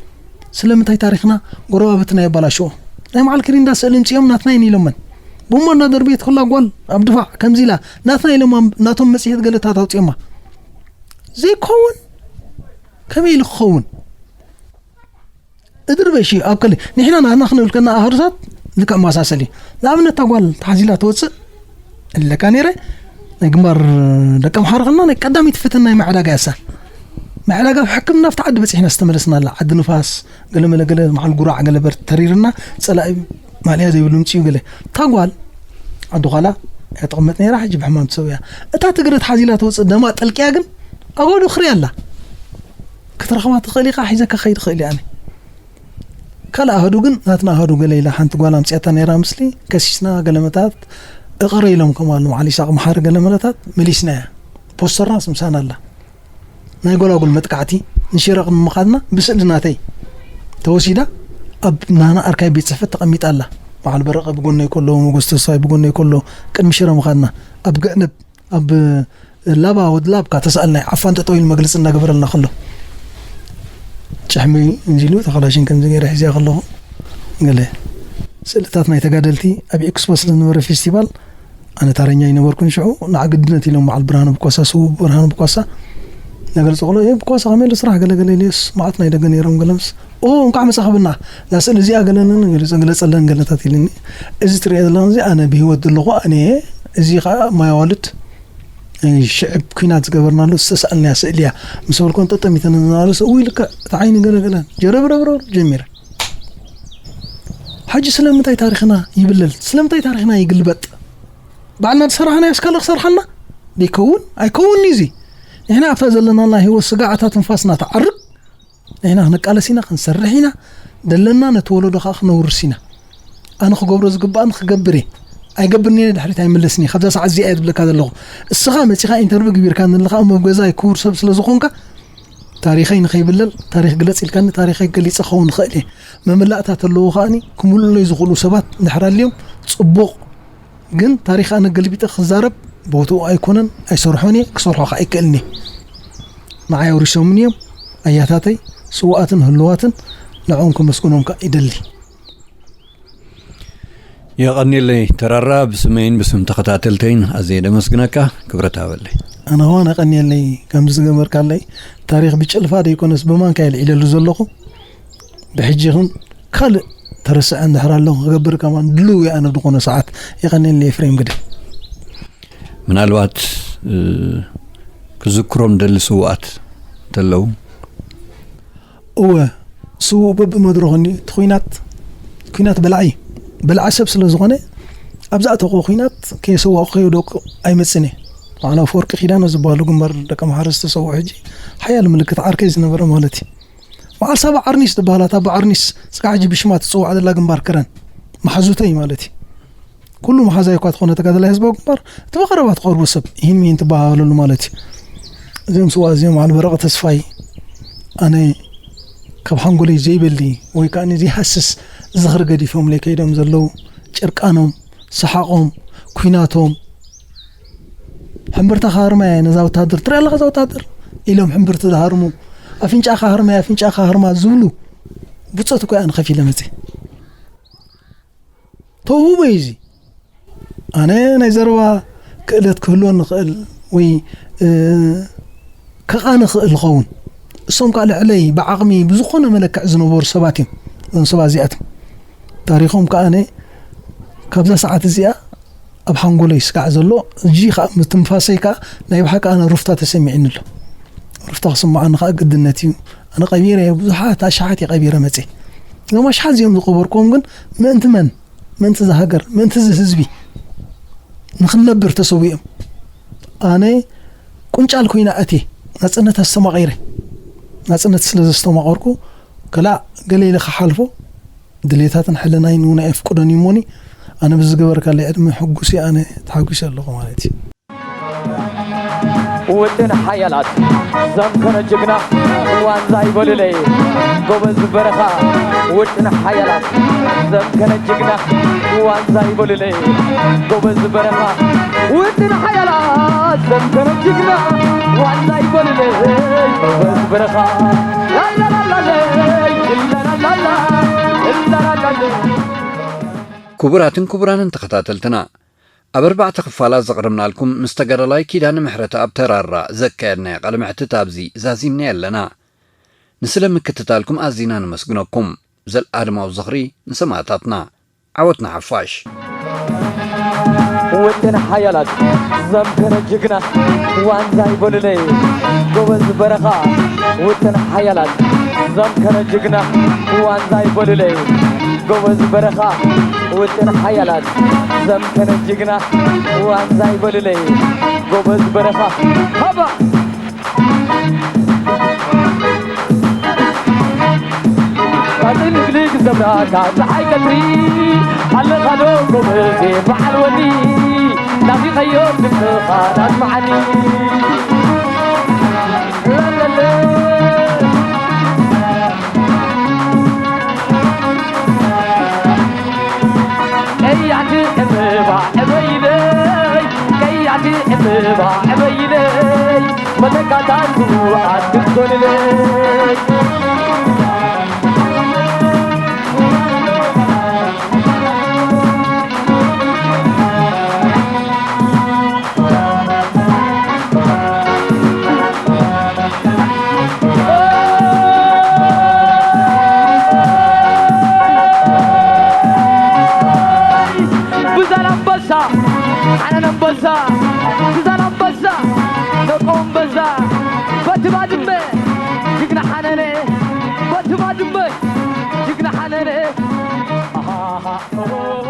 ስለምንታይ ታሪኽና ጎረባብትና የባላሽዎ? ናይ መዓል ክሪንዳ ስእሊ ምጽኦም ናትና ኢና ኢሎመን። ቡሞ እንዳደርበየት ከላ ጓል ኣብ ድፋዕ ከምዚ ኢላ ናትና ኢሎም ናቶም መጽሔት ገለታት ኣውጺኦማ። ዘይከውን ከመይ ኢሉ ክኸውን? እድርበሽ ኣብ ከለ ንሕና ናትና ክንብል ከና ኣህሩታት ልክዕ መሳሰል እዩ። ንኣብነት እታ ጓል ተሓዚላ ትወፅእ ኣለካ ነይረ ናይ ግንባር ደቂ ኣምሓራ ከለና ናይ ቀዳመይቲ ፈተና ናይ ማዕዳጋ ያሳ ማዕዳጋ ኣብ ሕክምና ኣብቲ ዓዲ በፂሕና ዝተመለስና ኣላ ዓዲ ንፋስ ገለ መለ ገለ መዓል ጉራዕ ገለ በር ተሪርና ፀላኢ ማልያ ዘይብሉ ምፅኡ ገለ እታ ጓል ዓዲ ኳላ እያ ትቕመጥ ነይራ ሕጂ ብሕማም ትሰውያ እታ ትግረ ተሓዚላ ትወፅእ ደማ ጠልቅያ ግን ኣጓዱ ክሪ ኣላ ክትረኽባ ትኽእል ኢኻ ሒዘካ ከይድ ኽእል እየ ኣነ ካልእ ኣህዱ ግን ናትና ኣህዱ ገለ ኢላ ሓንቲ ጓል ኣምፅያታ ነይራ ምስሊ ከሲስና ገለመታት እቕረ ኢሎም ከም ኣሉ መዓል ይሳቕ መሓሪ ገለመለታት መሊስና እያ ፖስተርና ስምሳና ኣላ ናይ ጎላጉል መጥቃዕቲ ንሽረ ቅድሚ ምኻድና ብስእሊ ናተይ ተወሲዳ ኣብ ናና ኣርካይ ቤት ፅሕፈት ተቐሚጣ ኣላ በዓል በረቐ ብጎነይ ከሎ ሞጎስ ተስፋይ ብጎነይ ከሎ ቅድሚ ሽረ ምኻድና ኣብ ገዕነብ ኣብ ላባ ወድ ላብካ ተሳእልናይ ዓፋን ጠጠው ኢሉ መግለፂ እናገበረልና ከሎ ጭሕሚ እንዚሉ ተኸላሽን ከምዚ ገይረ ሒዝያ ከለኹ ገለ ስእልታት ናይ ተጋደልቲ ኣብ ኤክስፖ ስለ ዝነበረ ፌስቲቫል ኣነ ታረኛ ኣይነበርኩን ሽዑ ንዓ ግድነት ኢሎም በዓል ብርሃኑ ብኳሳ ስው ብርሃኑ ብኳሳ እናገልፀ ከሎ እ ብኳሳ ከመይ ኢሉ ስራሕ ገለገለ ኢልዮስ መዓት ናይ ደገ ነይሮም ገለምስ ኦ እንኳዕ መፃ ክብልና እዛ ስእሊ እዚኣ ገለንን ገለፀ ገለፀለን ገለታት ኢልኒ እዚ ትሪኦ ዘለኹ እዚ ኣነ ብሂወት ዘለኹ ኣነ እዚ ከዓ ማይ ኣዋልድ ሽዕብ ኩናት ዝገበርናሉ ዝተሰኣልናያ ስእሊ እያ ምስ በልኮን ጠጠሚተን ዝነበረ ሰው ልክዕ እቲ ዓይኒ ገለገለ ጀረብረብረብ ጀሚረ ሕጂ ስለምንታይ ታሪኽና ይብለል ስለምንታይ ታሪኽና ይግልበጥ ባዕልና ዝሰራሕናዮ እስካለ ክሰርሓልና ዘይከውን ኣይከውንኒ እዚ ንሕና ኣብታ ዘለናላ ህይወት ስጋዕታ ትንፋስና ትዓርብ ንሕና ክንቃለስ ኢና ክንሰርሕ ኢና ደለና ነቲ ወለዶ ከዓ ክነውርስ ኢና ኣነ ክገብሮ ዝግባእኒ ክገብር እየ ኣይገብርኒ ድሕሪት ኣይምለስኒ ካብዛ ሰዓት እዚኣ እየ ዝብለካ ዘለኹ እስኻ መፂኻ ኢንተርቪ ግቢርካ ዘለኻ እሞ ገዛይ ክቡር ሰብ ስለ ዝኾንካ ታሪኸይ ንኸይብለል፣ ታሪኽ ግለጽ ኢልካኒ፣ ታሪኸይ ገሊጸ ክኸውን ይኽእል እየ። መመላእታ ተለዎ ከኣኒ ክምልኡለይ ዝኽእሉ ሰባት እንድሕር ኣልዮም ጽቡቕ። ግን ታሪኽ ኣነ ገልቢጠ ክዛረብ ቦትኡ ኣይኮነን፣ ኣይሰርሖን እየ፣ ክሰርሖ ከኣ ኣይክእልን እየ። ንዓይ ኣውሪሶምን እዮም ኣያታተይ፣ ስውኣትን ህልዋትን፣ ንዕኦም ከመስግኖም ከኣ ይደሊ። የቐንየለይ ተራራ፣ ብስመይን ብስም ተኸታተልተይን ኣዝየ ደመስግነካ። ክብረት ሃበለይ። ኣነ ኸዋን የቐንየለይ ከምዚ ዝገበርካለይ። ታሪኽ ብጭልፋ ደይኮነስ ብማንካ እየ ልዒለሉ ዘለኹ። ብሕጂ ይኹን ካልእ ተረስዐ እንድሕር ኣሎ ክገብር ከማን ድልው እየ ኣነ ብዝኾነ ሰዓት። የቐንየለይ ኤፍሬም ግደ። ምናልባት፣ እ፣ ክዝክሮም ደሊ ስውኣት እንተለዉ? እወ፣ ስዉእ በብመድረኹ እኒ እቲ ኲናት፣ ኲናት በላዒ፣ በላዒ ሰብ ስለ ዝኾነ፣ ኣብ ዝኣተኹዎ ኲናት ከየሰዋእኩ ከየውደቅኩ ኣይመጽእን እየ። በዓል ኣፈወርቂ ኪዳነ ዝበሃሉ ግንባር ደቂ ኣምሓራ ዝተሰውኡ ሕጂ ሓያል ምልክት ዓርከይ ዝነበረ ማለት እዩ። በዓል ሳባ ዓርኒስ ዝበሃላ፣ እታ ብዓርኒስ ስጋዕ ሕጂ ብሽማ ትጽዋዕ ዘላ ግንባር ከረን፣ መሓዙተይ ማለት እዩ። ኩሉ መሓዛይ እኳ ተኾነ ተጋዳላይ ህዝባዊ ግንባር፣ እቲ ብቐረባ ትቐርቦ ሰብ፣ ይህን ሚሂን ትበሃሃለሉ ማለት እዩ። እዚኦም ስዋ እዚኦም በዓል በረቐ ተስፋይ፣ ኣነ ካብ ሓንጎለይ ዘይበሊ ወይ ከኣ ዘይሃስስ ዝኽሪ ገዲፎምለይ ከይዶም ዘለዉ፣ ጭርቃኖም፣ ሰሓቖም፣ ኲናቶም፣ ሕምብርታ ክሃርማ እየ ነዛ ወታደር፣ ትሪኣ ኣለኻ እዛ ወታደር? ኢሎም ሕምብርቲ ዝሃርሙ፣ ኣፍንጫ ክሃርማ እየ፣ ኣፍንጫ ክሃርማ ዝብሉ ብጾት እኮ እየ ኣነ ከፊለ መጽየ። ተውህቦ እዩ እዚ። ኣነ ናይ ዘረባ ክእለት ክህልወኒ ይኽእል ወይ፣ እ፣ ከቓኒ ይኽእል ይኸውን። እሶም ከኣ ልዕለይ ብዓቕሚ ብዝኾነ መለክዕ ዝነበሩ ሰባት እዮም። እዞም ሰባት እዚኣቶም ታሪኾም ከኣ ኣነ ካብዛ ሰዓት እዚኣ ኣብ ሓንጎለይ ስጋዕ ዘሎ፣ እጂ ከኣ ምትንፋሰይ ከኣ ናይ ብሓቂ ኣነ ሩፍታ ተሰሚዕኒ ኣሎ። ሩፍታ ክስምዓኒ ከኣ ግድነት እዩ። ኣነ ቀቢረ እየ፣ ብዙሓት ኣሽሓት እየ ቀቢረ መጽየ። እዞም ኣሽሓት እዚኦም ዝቐበርክዎም ግን ምእንቲ መን? ምእንቲ እዚ ሃገር፣ ምእንቲ እዚ ህዝቢ ንኽንነብር ተሰዊኦም። ኣነ ቁንጫል ኮይና ኣትየ ናጽነት ኣስተማቒረ። ናጽነት ስለ ዘስተማቐርኩ፣ ከላእ ገለ ኢለ ክሓልፎ ድሌታትን ሕልናይን እውን ኣየፍቅዶን እዩ እሞኒ፣ ኣነ ብዝገበርካለይ ዕድመ ሕጉስ እየ፣ ኣነ ተሓጒሰ ኣለኹ ማለት እዩ። ውጥን ሓያላት ዘምከነ ጅግና ዋንዛ ይበሉለይ ጎበዝ በረኻ። ውጥን ሓያላት ዘምከነ ጅግና ዋንዛ ይበሉለይ ጎበዝ በረኻ። ውጥን ሓያላት ዘምከነ ጅግና ዋንዛ ይበሉለይ ጎበዝ በረኻ። ላላላላለይ፣ ላላላላ፣ ላላላለ። ክቡራትን ክቡራንን ተኸታተልትና፣ ኣብ ኣርባዕተ ክፋላት ዘቕረብናልኩም ምስ ተጋዳላይ ኪዳነ ምሕረተኣብ ተራራ ዘካየድናዮ ቃለ መሕትት ኣብዚ ዛዚምናዮ ኣለና። ንስለ ምክትታልኩም ኣዚና ነመስግነኩም። ዘልኣለማዊ ዝኽሪ ንሰማእታትና። ዓወት ንሓፋሽ። ውጥን ሓያላት ዘምከነ ጅግና ዋንዛ ይበሉለይ ጎበዝ በረኻ። ውጥን ሓያላት ዘምከነ ጅግና ዋንዛ ይበሉለይ ጎበዝ በረኻ። ውጥን ሓያላት ዘምከነ ጅግና ዋንዛ ይበሉለይ ጎበዝ በረኻ። ሃባ ቃጽን ፍልግ ዘብራካ ፀሓይ ቀትሪ ኣለኻዶ ጎበዜ በዓል ወኒ ናፊቐዮ ድምፅኻ ናስምዓኒ። ላላለ ቀያሕቲ ዕምባ ዕበይለይ፣ ቀያሕቲ ዕምባ ዕበይለይ፣ መተካእታን ስዉኣት ክትኮንለይ። ብዛላምበሳ፣ ሓናን ኣንበሳ፣ ብዛላምበሳ፣ ደቆ ኣንበሳ፣ በቲ ባድመ፣ ጅግና ሓነነ፣ በቲ ባድመ፣ ጅግና ሓነነ። ኣሃሃ።